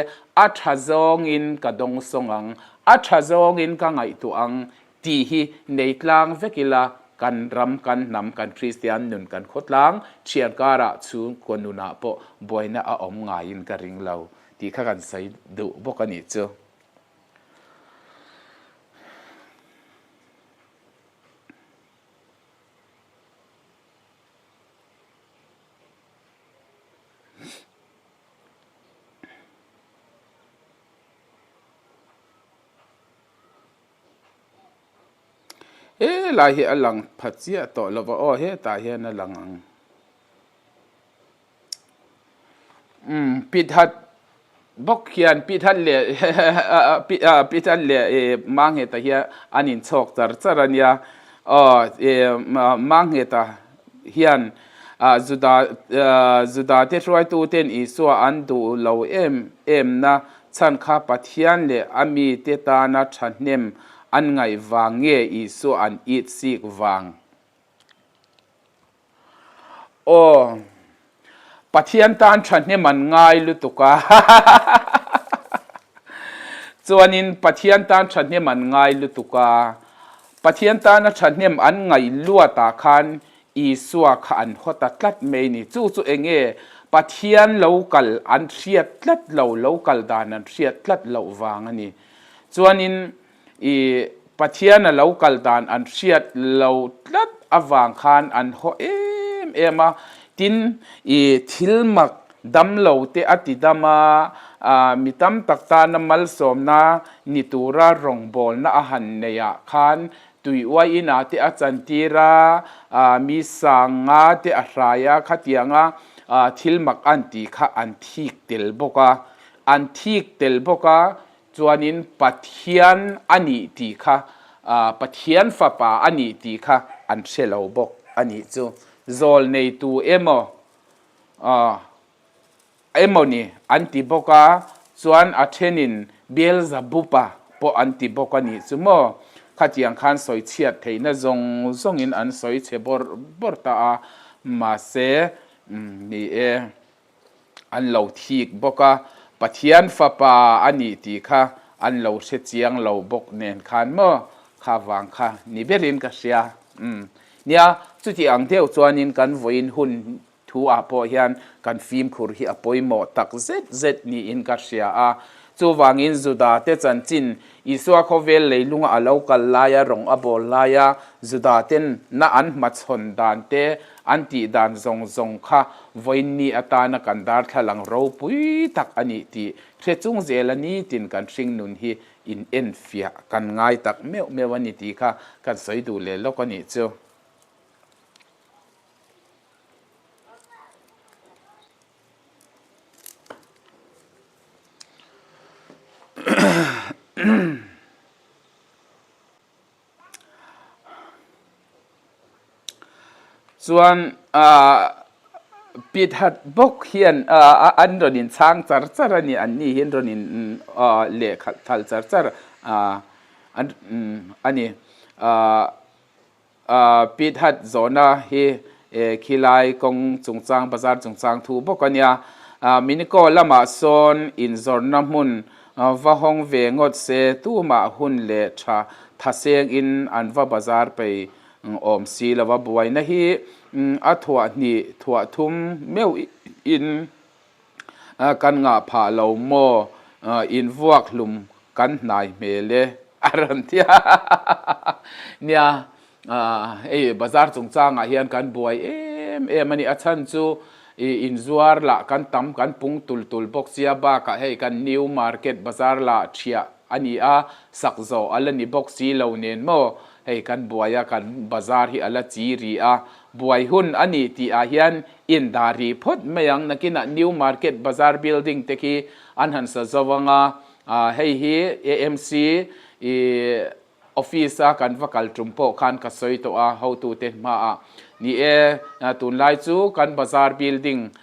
a tha zawngin ka dawngsawng ang, a tha zawngin ka ngaihtuah ang Tih hi nei tlang vek ila, kan ram, kan hnam, kan Kristian nun, kan khawtlang thian karah chhungkaw nunah pawh buaina a awm ngaiin ka ring lo tih kha kan sawi duh bawk a nih chu. He lai hi a lang pha chiah tawh lo va aw hetah hian a lang ang. Umm Pithat bawk hian Pithat leh Pithat leh ih Mangheta hian an inchhawk char char a nia aw ih Mangheta hian Juda Juda te hruaituten Isua an duh lo em em na Chhan kha Pathian leh a mite tana thahnem an ngaih vang nge Isua an it sik vang? Aw, Pathian tan thahnem an ngai lutuk a. Chuanin Pathian tan thahnem an ngai lutuk a. Pathian tana thahnem an ngaih luatah khan Isua kha an haw ta tlat mai ni. Chu chu eng nge Pathian lo kal an hriat tlat lo, lo kal dan an hriat tlat loh vang a ni. Chuanin i Pathian a lo kal dan an hriat lo tlat avang khan an haw em em a. Tin, i thil mak dam lo te a ti dam a, mi tam tak tana malsawmna ni tura rawngbawlna a han neih ah khan Tui uai inah te a chantir a, mi sanga te a hrai a, khatianga thil mak an tih kha an thik tel bawk a. An thik tel bawk a, chuanin Pathian a nih tih kha, Pathian fapa a nih tih kha an hre lo bawk a nih chu. Zawl neitu emaw. Emawni an ti bawk a, chuan a thenin Beelzebuba pawh an ti bawk a nih chu maw? Khatiang khan sawi chhiat theihna zawng zawngin an sawi chhe bawrh bawrh ta a, mahse ni e, an lo thik bawk a, Pathian fapa a nih tih kha an lo hre chiang lo bawk nen khan maw? Kha vang kha ni berin ka hria. Umm. Nia, chuti ang deuh chuanin kan vawiin hun Thu ah pawh hian kan fimkhur hi a pawimawh tak zet zet niin ka hria a. Chuvangin Juda te chanchin, Isua khawvel leilunga a lo kal laia rawng a bawl laia Juda ten na an hmachhawn dan te, an tih dan zawng zawng kha vawiinni atana kan darthlalang ropui tak a nih tih hre chung zela nitin kan hringnun hi in enfiah kan ngai tak meuh meuh a ni tih kha kan sawi duh leh lawk a nih chu. Chuan Pithat bawk hian an rawn in chhang char char a ni, an ni hi an rawn in lehkha thal char char a ni. Pithat zawhna hi khilai kawng chungchang bazar chungchang thu bawk a nia. Minikaw lamah sawn inzawrhna hmun va hawng ve ngawt se tumah hun leh tha thaseng in an va bazar pei awm si lo a. Buaina hi a thuah hnih thuah thum meuh in kan ngah phah lo maw invuak hlum kan hnai hmel e a rawn ti a nia hei bazar chungchangah hian kan buai em em a ni a chhan chu ih inzuar lah kan tam kan pung tul tul bawk sia bakah hei kan new market bazar lah thiah a ni a sak zawh a la ni bawk si lo nen maw hei kan buai a kan bazar hi a la chi rih a buai hun a ni tih ah hian In dah rih phawt mai ang, nakinah New Market Bazar Building te khi an han sa zo ang a, hei hi AMC i office a kan va kal tum pawh khan ka sawi tawh a hotute hmaah. Ni e, tunlai chu kan Bazar Building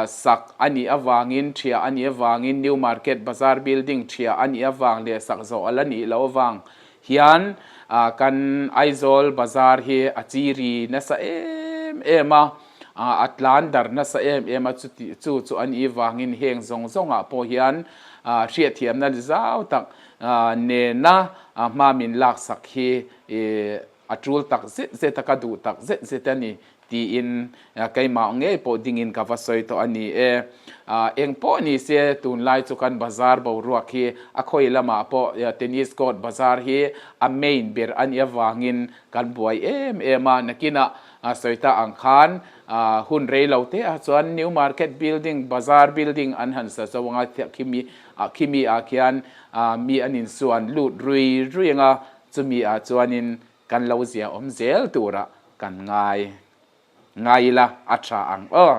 sak a nih avangin, thiah a nih avangin New Market Bazar Building thiah a nih avang leh sak zawh a la nih loh avang hian kan Aizawl Bazar hi a chi ri nasa em em a, a tlan dar nasa em em a, chuti chu chu a nih vangin heng zawng zawngah pawh hian hriatthiamna zau tak nena hma min laksak hi a tul tak zet zet a, ka duh tak zet zet a ni. Tiin keimah ngei pawh dingin ka va sawi tawh a ni e. Eng pawh ni se tunlai chu kan bazar boruak hi a khawi lamah pawh tennis court bazar hi a main ber a nih avangin kan buai em em a. Nakinah sawi ta ang khan hun rei lo te ah chuan new market building bazar building an han sa zo ang a, khimi khimi ah khian mi an insuan lut rui rui ang a, chumi ah chuanin Kan lo zia awm zel tura kan ngai ngai ila a tha ang aw.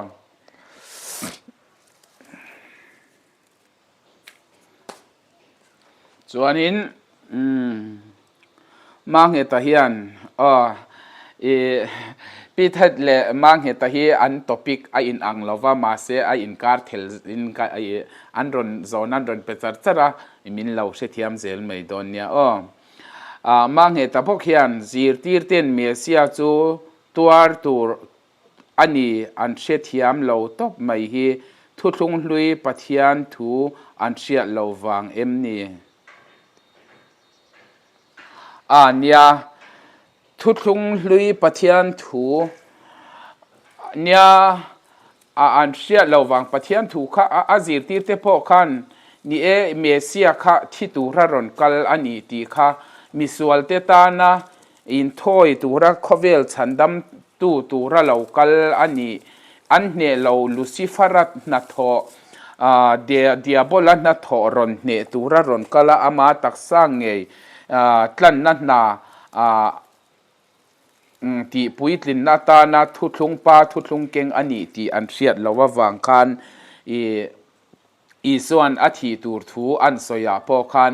Chuanin umm Mangheta hian aw i Pithet leh Mangheta hi an topic a in ang lova mahse a inkar thel in an rawn zawn an rawn pe char char a min lo hrethiam zel mai dawn nia aw. Mangheta bawk hian zirtirten Messia chu tuar tur a ni an hrethiam lo tawp mai hi thuthlung hlui Pathian thu an hriat lo vang em ni? A nia, thuthlung hlui Pathian thu nia. A an hriat lo vang Pathian thu kha a zirtir te pawh khan ni e Messia kha thi tura rawn kal a ni tih kha misual te tana inthawi tura khawvel chhandam tu tura lo kal a ni an hneh lo Lucifera hnathawh Diabola hnathawh rawn hneh tura rawn kal a ama taksa ngei tlanna hna Tih puitlinna atana thuthlung pa thuthlung keng a nih tih an hriat loh avang khan ih Isua'n a thih tur thu an sawiah pawh khan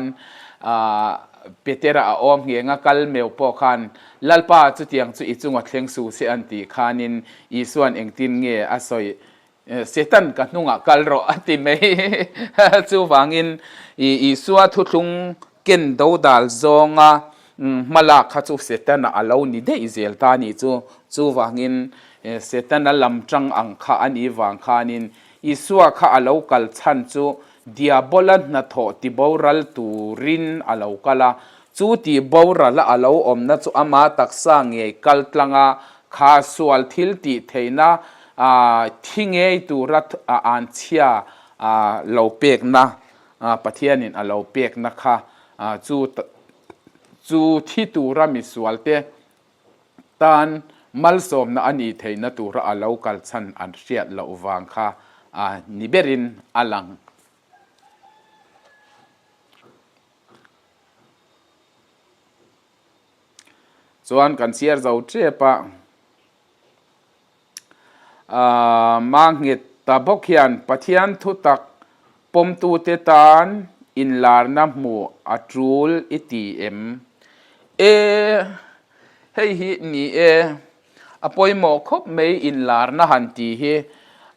Petera a awm ngheng a kal meuh pawh khan Lalpa chutiang chu i chunga thleng suh se an tih khanin Isua'n engtin nge a sawi? Satan ka hnungah kal rawh a ti mai. Chuvangin Isua thuthlung ken dodal zawnga hmalak kha chu Setana a lo ni daih zel ta a nih chu. Chuvangin Setana lam tang ang kha a nih vang khanin Isua kha a lo kal chhan chu Diabola hnathawh tiboral turin a lo kal a. Chu tihborala a lo awmna chu ama taksa ngei kal tlanga kha sual thil tih theihna thi ngei tura anchhia lo pekna, Pathianin a lo pekna kha chu chu thi tura misualte tan malsawmna a nih theihna tura a lo kal chhan an hriat loh vang kha ni berin a lang. Chuan kan chhiar zo tep a, aaa Manghet ta bawk hian Pathian thutak pawmtute tan inlarna hmuh a tul i ti em? E, hei hi ni e, a pawimawh khawp mai inlarna han tih hi,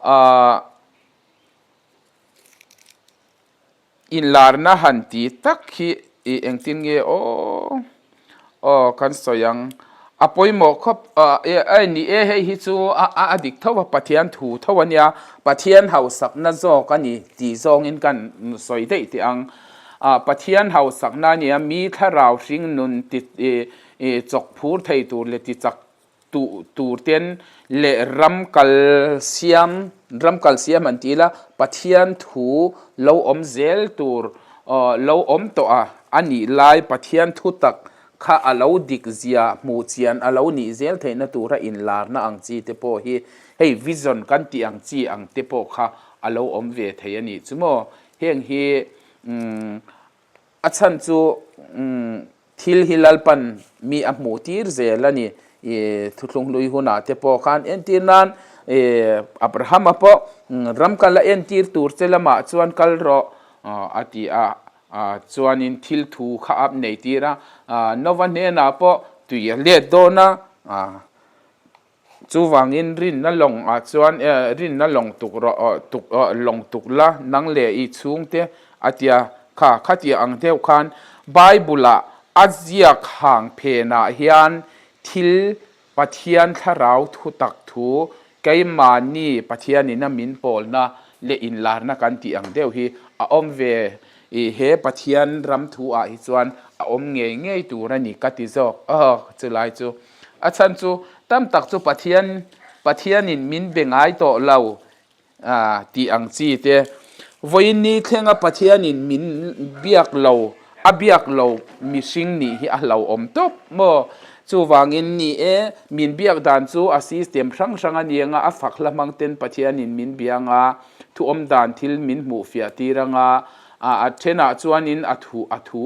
aaa. Inlarna han ti tak hi i engtin nge aw aw kan sawi ang. A pawimawh khawp a ni e hei hi chu a dik tho a Pathian thu tho a nia Pathian hausakna zawk a ni tih zawngin kan sawi daih teh ang. Pathian hausakna a nia mi thlarau hring nun ti chawk phur thei tur leh ti chak tuh tur ten leh ram kal siam ram kal siam an ti ila Pathian thu lo awm zel tur aw lo awm tawh a a nih lai Pathian thu tak kha a lo dik zia hmuh chian a lo nih zel theihna tura inlarna ang chi te pawh hi hei vision kan tih ang chi ang te pawh kha a lo awm ve thei a nih chu maw heng hi umm A chhan chu thil hi Lalpan mi a hmuh tir zel a ni. I thuthlung hlui hunah te pawh khan entir nan Abrahama pawh ram kal a entir tur che lamah chuan kal rawh a ti a, chuanin thil thu kha a nei tir a. Nova hnenah pawh tui a let dawn a. Chuvangin rinna lawng ah chuan rinna lawng tuk rawh tuk lawng tuk la nang leh i chhungte a tia kha khatia ang deuh khan Bible ah a ziak hang phen ah hian thil Pathian thlarau thutak thu keimahni Pathian in a min pawlna leh inlarna kan tih ang deuh hi a awm ve i he Pathian ram thu ah hi chuan a awm ngei ngei tur a ni ka ti zawk chulai chu. A chhan chu tam tak chu Pathian Pathianin min be ngai tawh lo tih ang chi te. Vawiin ni thlenga Pathianin min biak lo, a biak lo mihring nih hi a hlauhawm tawp maw? Chuvangin ni e, min biak dan chu a system hrang hrang a ni anga a fak hla hmang ten Pathianin min bia anga thu awm dan thil min hmuh fiah tir anga a thenah chuanin a thu a thu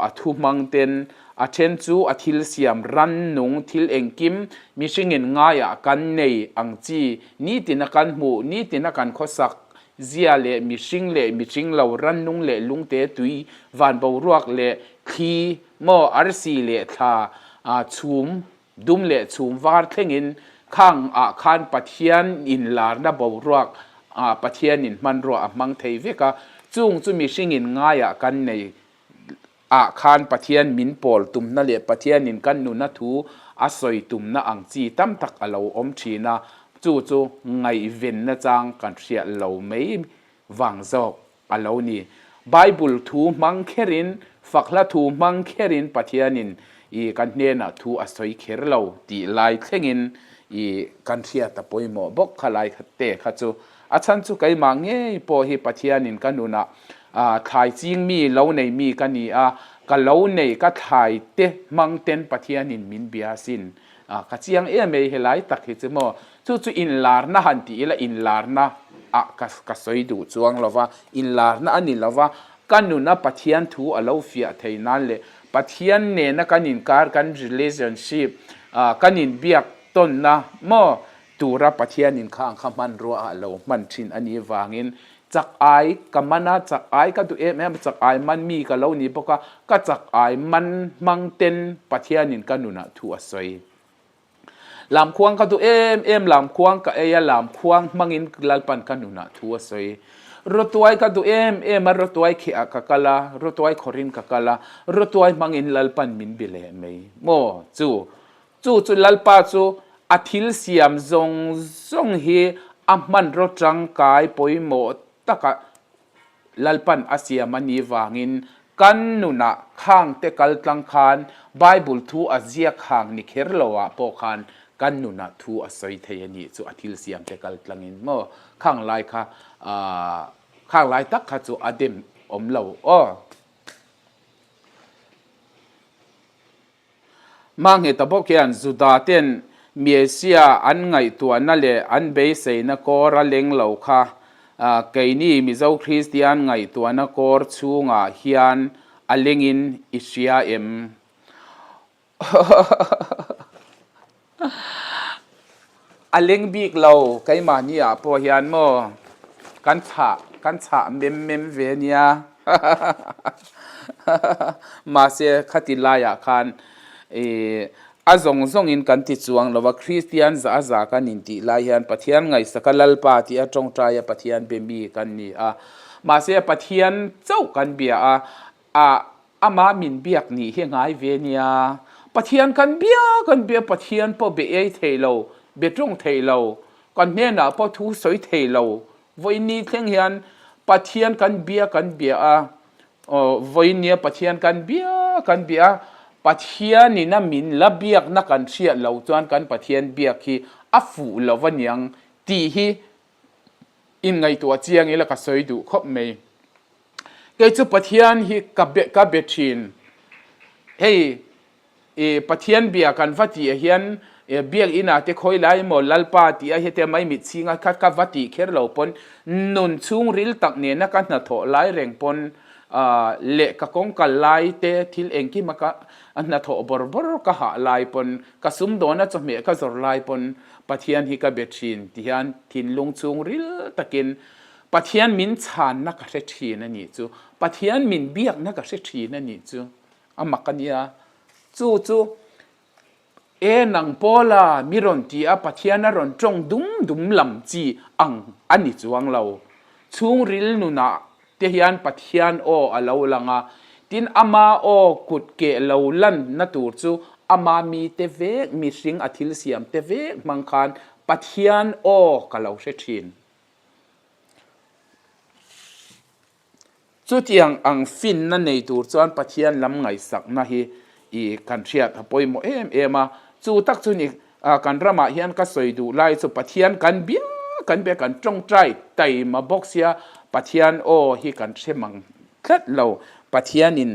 a thu hmang ten A then chu a thil siam rannung thil engkim mihringin ngaiah kan nei ang chi, nitina kan hmuh, nitina kan khawsak zia leh mihring leh mihring lo rannung leh lungte tui, van boruak leh thli maw, arsi leh thla, chhum dum leh chhum var thlengin khang ah khan Pathian inlarna boruak ah Pathianin hmanrua a hmang thei vek a, chung chu mihringin ngaiah kan nei ah khan Pathian min pawl tumna leh Pathianin kan nuna thu a sawi tumna ang chi tam tak a lo awm thin a, chu chu ngaihvenna chang kan hriat lo mai vang zawk a lo ni. Bible thu hmang kherin, fakhla thu hmang kherin Pathianin i kan hnenah thu a sawi kher lo tih lai thlengin i kan hriat a pawimawh bawk kha lai te kha chu. A chhan chu keimah ngei pawh hi Pathianin ka nunah thlai ching mi, lo nei mi ka ni a, ka lo nei ka thlai te hmang ten Pathianin min bia asin. Ka chiang em ei helai tak hi chu maw. Chu chu inlarna han ti ila inlarna ah ka ka sawi duh chuang lo va, inlarna a ni lo va, ka nuna Pathian thu a lo fiah thei nan leh Pathian nena kan inkar kan relationship kan inbiak tawnna maw Tura Pathianin kha ang kha hmanrua ah lo hman thin a nih vangin chak ai ka man a, chak ai ka duh em em a, chak ai man mi ka lo ni bawk a, ka chak ai man hmang ten Pathianin ka nunah thu a sawi. Lamkhuang ka duh em em, lamkhuang ka ei a, lamkhuang hmangin Lalpan ka nunah thu a sawi. Rawtuai ka duh em em a, rawtuai khehah ka kal a, rawtuai khawrin ka kal a, rawtuai hmangin Lalpan min bi leh mai maw? Chu chu chu Lalpa chu a thil siam zawng zawng hi a hmanraw tangkai pawimawh takah Lalpan a siam a nih vangin kan nunah khangte kal tlang khan Bible thu a ziak hang ni kher lo ah pawh khan kan nunah thu a sawi thei a nih chu a thil siam te kal tlangin maw khang lai kha aah khang lai tak kha chu a dem awm lo aw. Hmangheta bawk hian Juda ten Messiah an ngaihtuahna leh an beiseina kawr a leng lo kha keini Mizo Kristian ngaihtuahna kawr chhungah hian a lengin i hria em? A leng bik lo keimahni ah pawh hian maw kan chhah kan chhah mem mem ve nia mahse khati laiah khan ih a zawng zawngin kan ti chuang lo va Kristian za a za kan intih lai hian Pathian ngaihsaka Lalpa tih a tawngtai a Pathian be mi kan ni a mahse Pathian chauh kan bia a Ah, amah min biak nih hi ngai ve nia. Pathian kan bia kan bia Pathian pawh be ei thei lo, be tawng thei lo, kan hnenah pawh thu sawi thei lo. Vawiin thleng hian Pathian kan bia kan bia a, aw vawiin nia Pathian kan bia kan bia a, Pathianin a min la biakna kan hriat lo chuan kan Pathian biak hi a fuh lo aniang tih hi inngaihtuah chiang ila ka sawi duh khawp mai. Kei chu Pathian hi ka be ka be thin. Hei i Pathian bia kan va tih ah hian biak inah te khawi lai emaw Lalpa tih a hete mai mit chhinga kha ka va tih kher lo pawn nun chhungril tak nena ka hnathawh lai reng pawn leh ka kawng kal lai te thil engkim a ka hnathawh bawr bawr ka hah lai pawn ka sumdawna chawhmeh ka zawr lai pawn Pathian hi ka be thin ti hian thinlung chhungril takin Pathian min chhanna ka hre thin a nih chu, Pathian min biakna ka hre thin a nih chu a mak a nia. Chu chu e nang Paula mi rawn ti a Pathian a rawn tawng dum dum lam chi ang a ni chuang lo. Chhungril nunah te hian Pathian aw a lo lang a, tin ama aw kut keh lo lanna tur chu ama mite vek, mihring a thil siam te vek hmang khan Pathian aw ka lo hre thin. Chutiang ang finna nei tur chuan Pathian lam ngaihsakna hi i kan hriat a pawimawh em em a. Chu tak chu ni kan ramah hian ka sawi duh lai chu Pathian kan bia kan bia kan tawngtai taima bawk sia Pathian aw hi kan hre mang tlat lo. Pathianin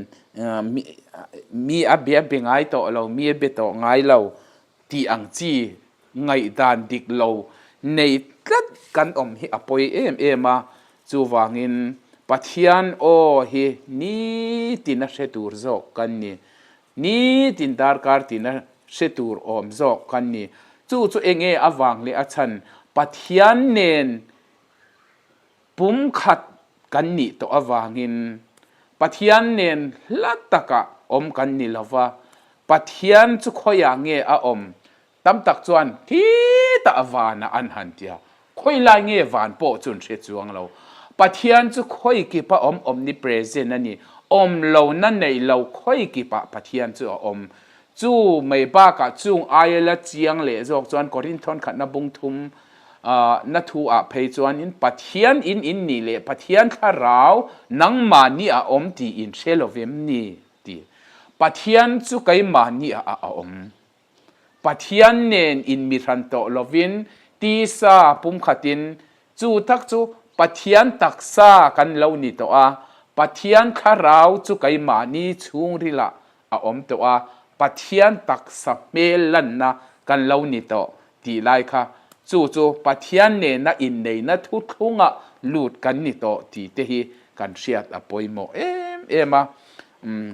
mi a bia be ngai tawh lo, mi a be tawh ngai lo tih ang chi ngaihdan dik lo nei tlat kan awm hi a pawi em em a, chuvangin Pathian aw hi nitin a hre tur zawk kan ni, nitin darkar tina hre tur awm zawk kan ni. Chu chu enge avang leh a chhan Pathian nen Pumkhat kan nih tawh avangin Pathian nen hla takah awm kan ni lo va, Pathian chu khawiah nge a awm? Tam tak chuan khitah vanah an han ti a, khawilai nge van pawh chu an hre chuang lo. Pathian chu khawi kipa awm omnipresent a ni, awm lohna neih lo khawi kipah Pathian chu a awm. Chu mai bakah chung aia la chiang leh zawk chuan Korinthon khatna bung thum na thu ah phei chuanin Pathian in in nih leh Pathian thlarau nangmahni a awm tih in hre lovem ni? ti. Pathian chu keimahni ah a awm. Pathian nen in mihran tawh lovin tisa pumkhatin chu tak chu Pathian taksa kan lo ni tawh a, Pathian thlarau chu keimahni chhungrilah a awm tawh a, Pathian taksa hmel lanna kan lo ni tawh tih lai kha chu chu Pathian nena inneihna thuthlunga lut kan ni tawh tih te hi kan hriat a pawimawh em em a. Umm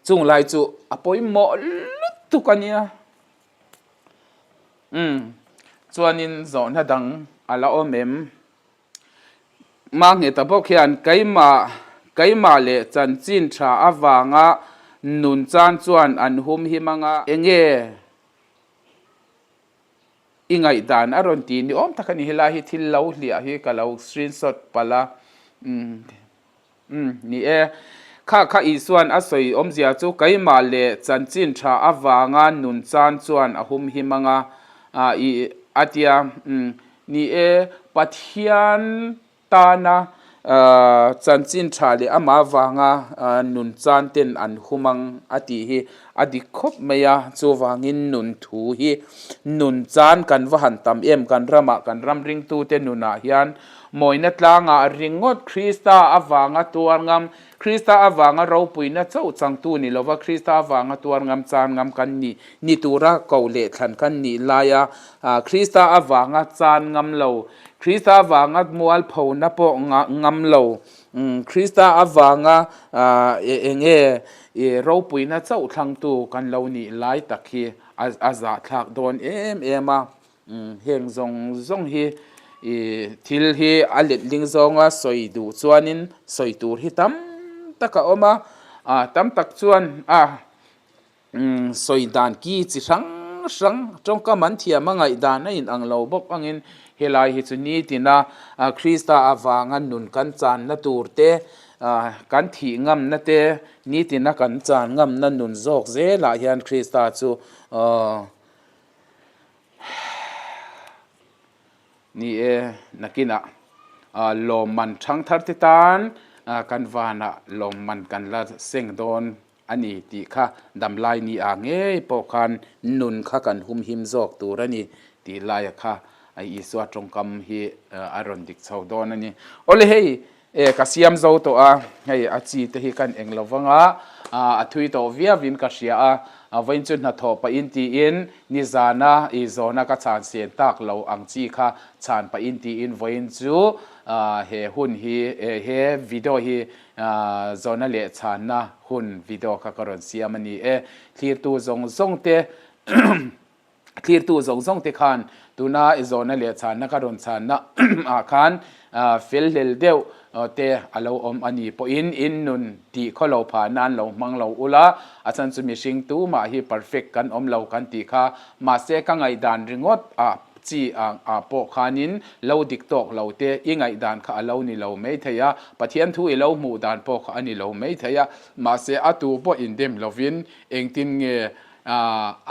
chung lai chu a pawimawh lutuk a nia. Umm chuanin zawhna dang a la awm em? Mangheta bawk hian keimah keimah leh chanchin tha avanga nun chan chuan an hum hi mang a. Enge? I ngaihdan a rawn ti ni awm tak a ni. Helai hi thil lo hliah hi ka lo screenshot palh a. Umm ni e. Kha kha Isuan a sawi awmzia chu keimah leh chanchin tha avanga nun chan chuan a hum him anga i a tia. Umm ni e, Pathian tana chanchin tha leh amah avanga nun chan ten an hum ang a tih hi a dik khawp mai a, chuvangin nun thu hi nun chan kan va han tam em kan ramah kan ram ringtute nunah hian mawina tlangah ringawt Krista avanga tuar ngam Krista avanga ropuina chauh changtu ni lova Krista avanga tuar ngam chan ngam kan ni ni tura koh leh thlan kan nih laia Krista avanga chan ngam lo Krista avanga mualphona pawh ngam lo, Krista avanga eng nge ropuina chauh thlangtu kan lo nih lai tak hi a zahthlak dawn em em a. Heng zawng zawng hi thil hi a letling zawnga sawi duh chuanin sawi tur hi tam tak a awm a, tam tak chuan a Sawi dan ki chi hrang hrang tawngkam an thiam a ngaihdan a inang lo bawk angin helai hi chu nitina Krista avanga nun kan channa tur te, kan thih ngamna te, nitina kan chan ngamna nun zawk zelah hian Krista chu Ni e, nakinah lawmman ṭhangthar te tan kan vanah lawmman kan la seng dawn a ni tih kha damlai ni ah ngei pawh khan nun kha kan humhim zawk tur a ni tih laia kha Isua tawngkam hi a rawn dik chho dawn a ni. Awle hei e ka siam zo tawh a, hei a chi te hi kan eng lo vang a, a thui tawh viau in ka hria a, vawiin chu hnathawh pahin tiin nizana i zawna ka chhan sen tak lo ang chi kha chhan pahin tiin vawiin chu he hun hi he video hi Zawhna leh chhanna hun video kha ka rawn siam a ni e. Thlirtu zawng zawng te thlirtu zawng zawng te khan tuna zawhna leh chhanna ka rawn chhanna ah khan fel hlel deuh te a lo awm a ni pawhin in nun tih khaw lo phah nan lo hmang lo ula, a chhan chu mihring tumah hi perfect kan awm lo kan tih kha mahse ka ngaihdan ringawt ah Chi ang ah pawh khanin lo dik tawk lo te i ngaihdan kha a lo ni lo mai thei a, Pathian thu i lo hmuh dan pawh kha a ni lo mai thei a, mahse a tu pawh indem lovin engtin nge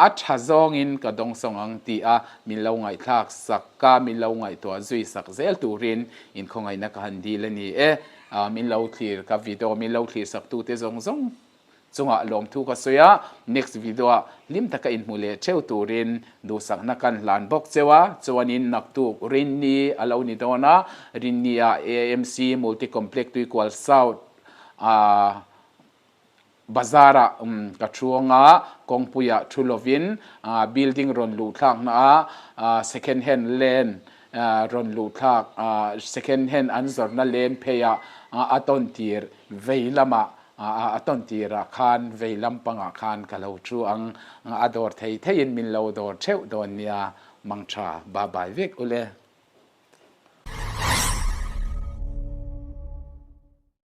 a tha zawngin ka dawngsawng ang tih a min lo ngaihthlak sak ka min lo ngaihtuah zui sak zel turin inkhawngaihna ka han dil a ni e, min lo thlir ka video min lo thlir sak tute zawng zawng Chungah lawmthu ka sawi a, next video ah hlim taka inhmu leh theuh turin duhsakna kan hlan bawk cheu a, chuanin naktuk Rinni a lo ni dawn a, Rinni ah AMC Multi Complex Tuikual South ah bazar ah ka thuang a, kawngpui ah thu lovin building rawn luh thlakna ah second hand lane rawn luh thlak second hand an zawrhna lane phei ah a tawn tir vei lamah A tawn tirah khan vei lampangah khan ka lo thu ang, a dawr thei theiin min lo dawr theuh dawn nia, mangtha ba bai vek ule.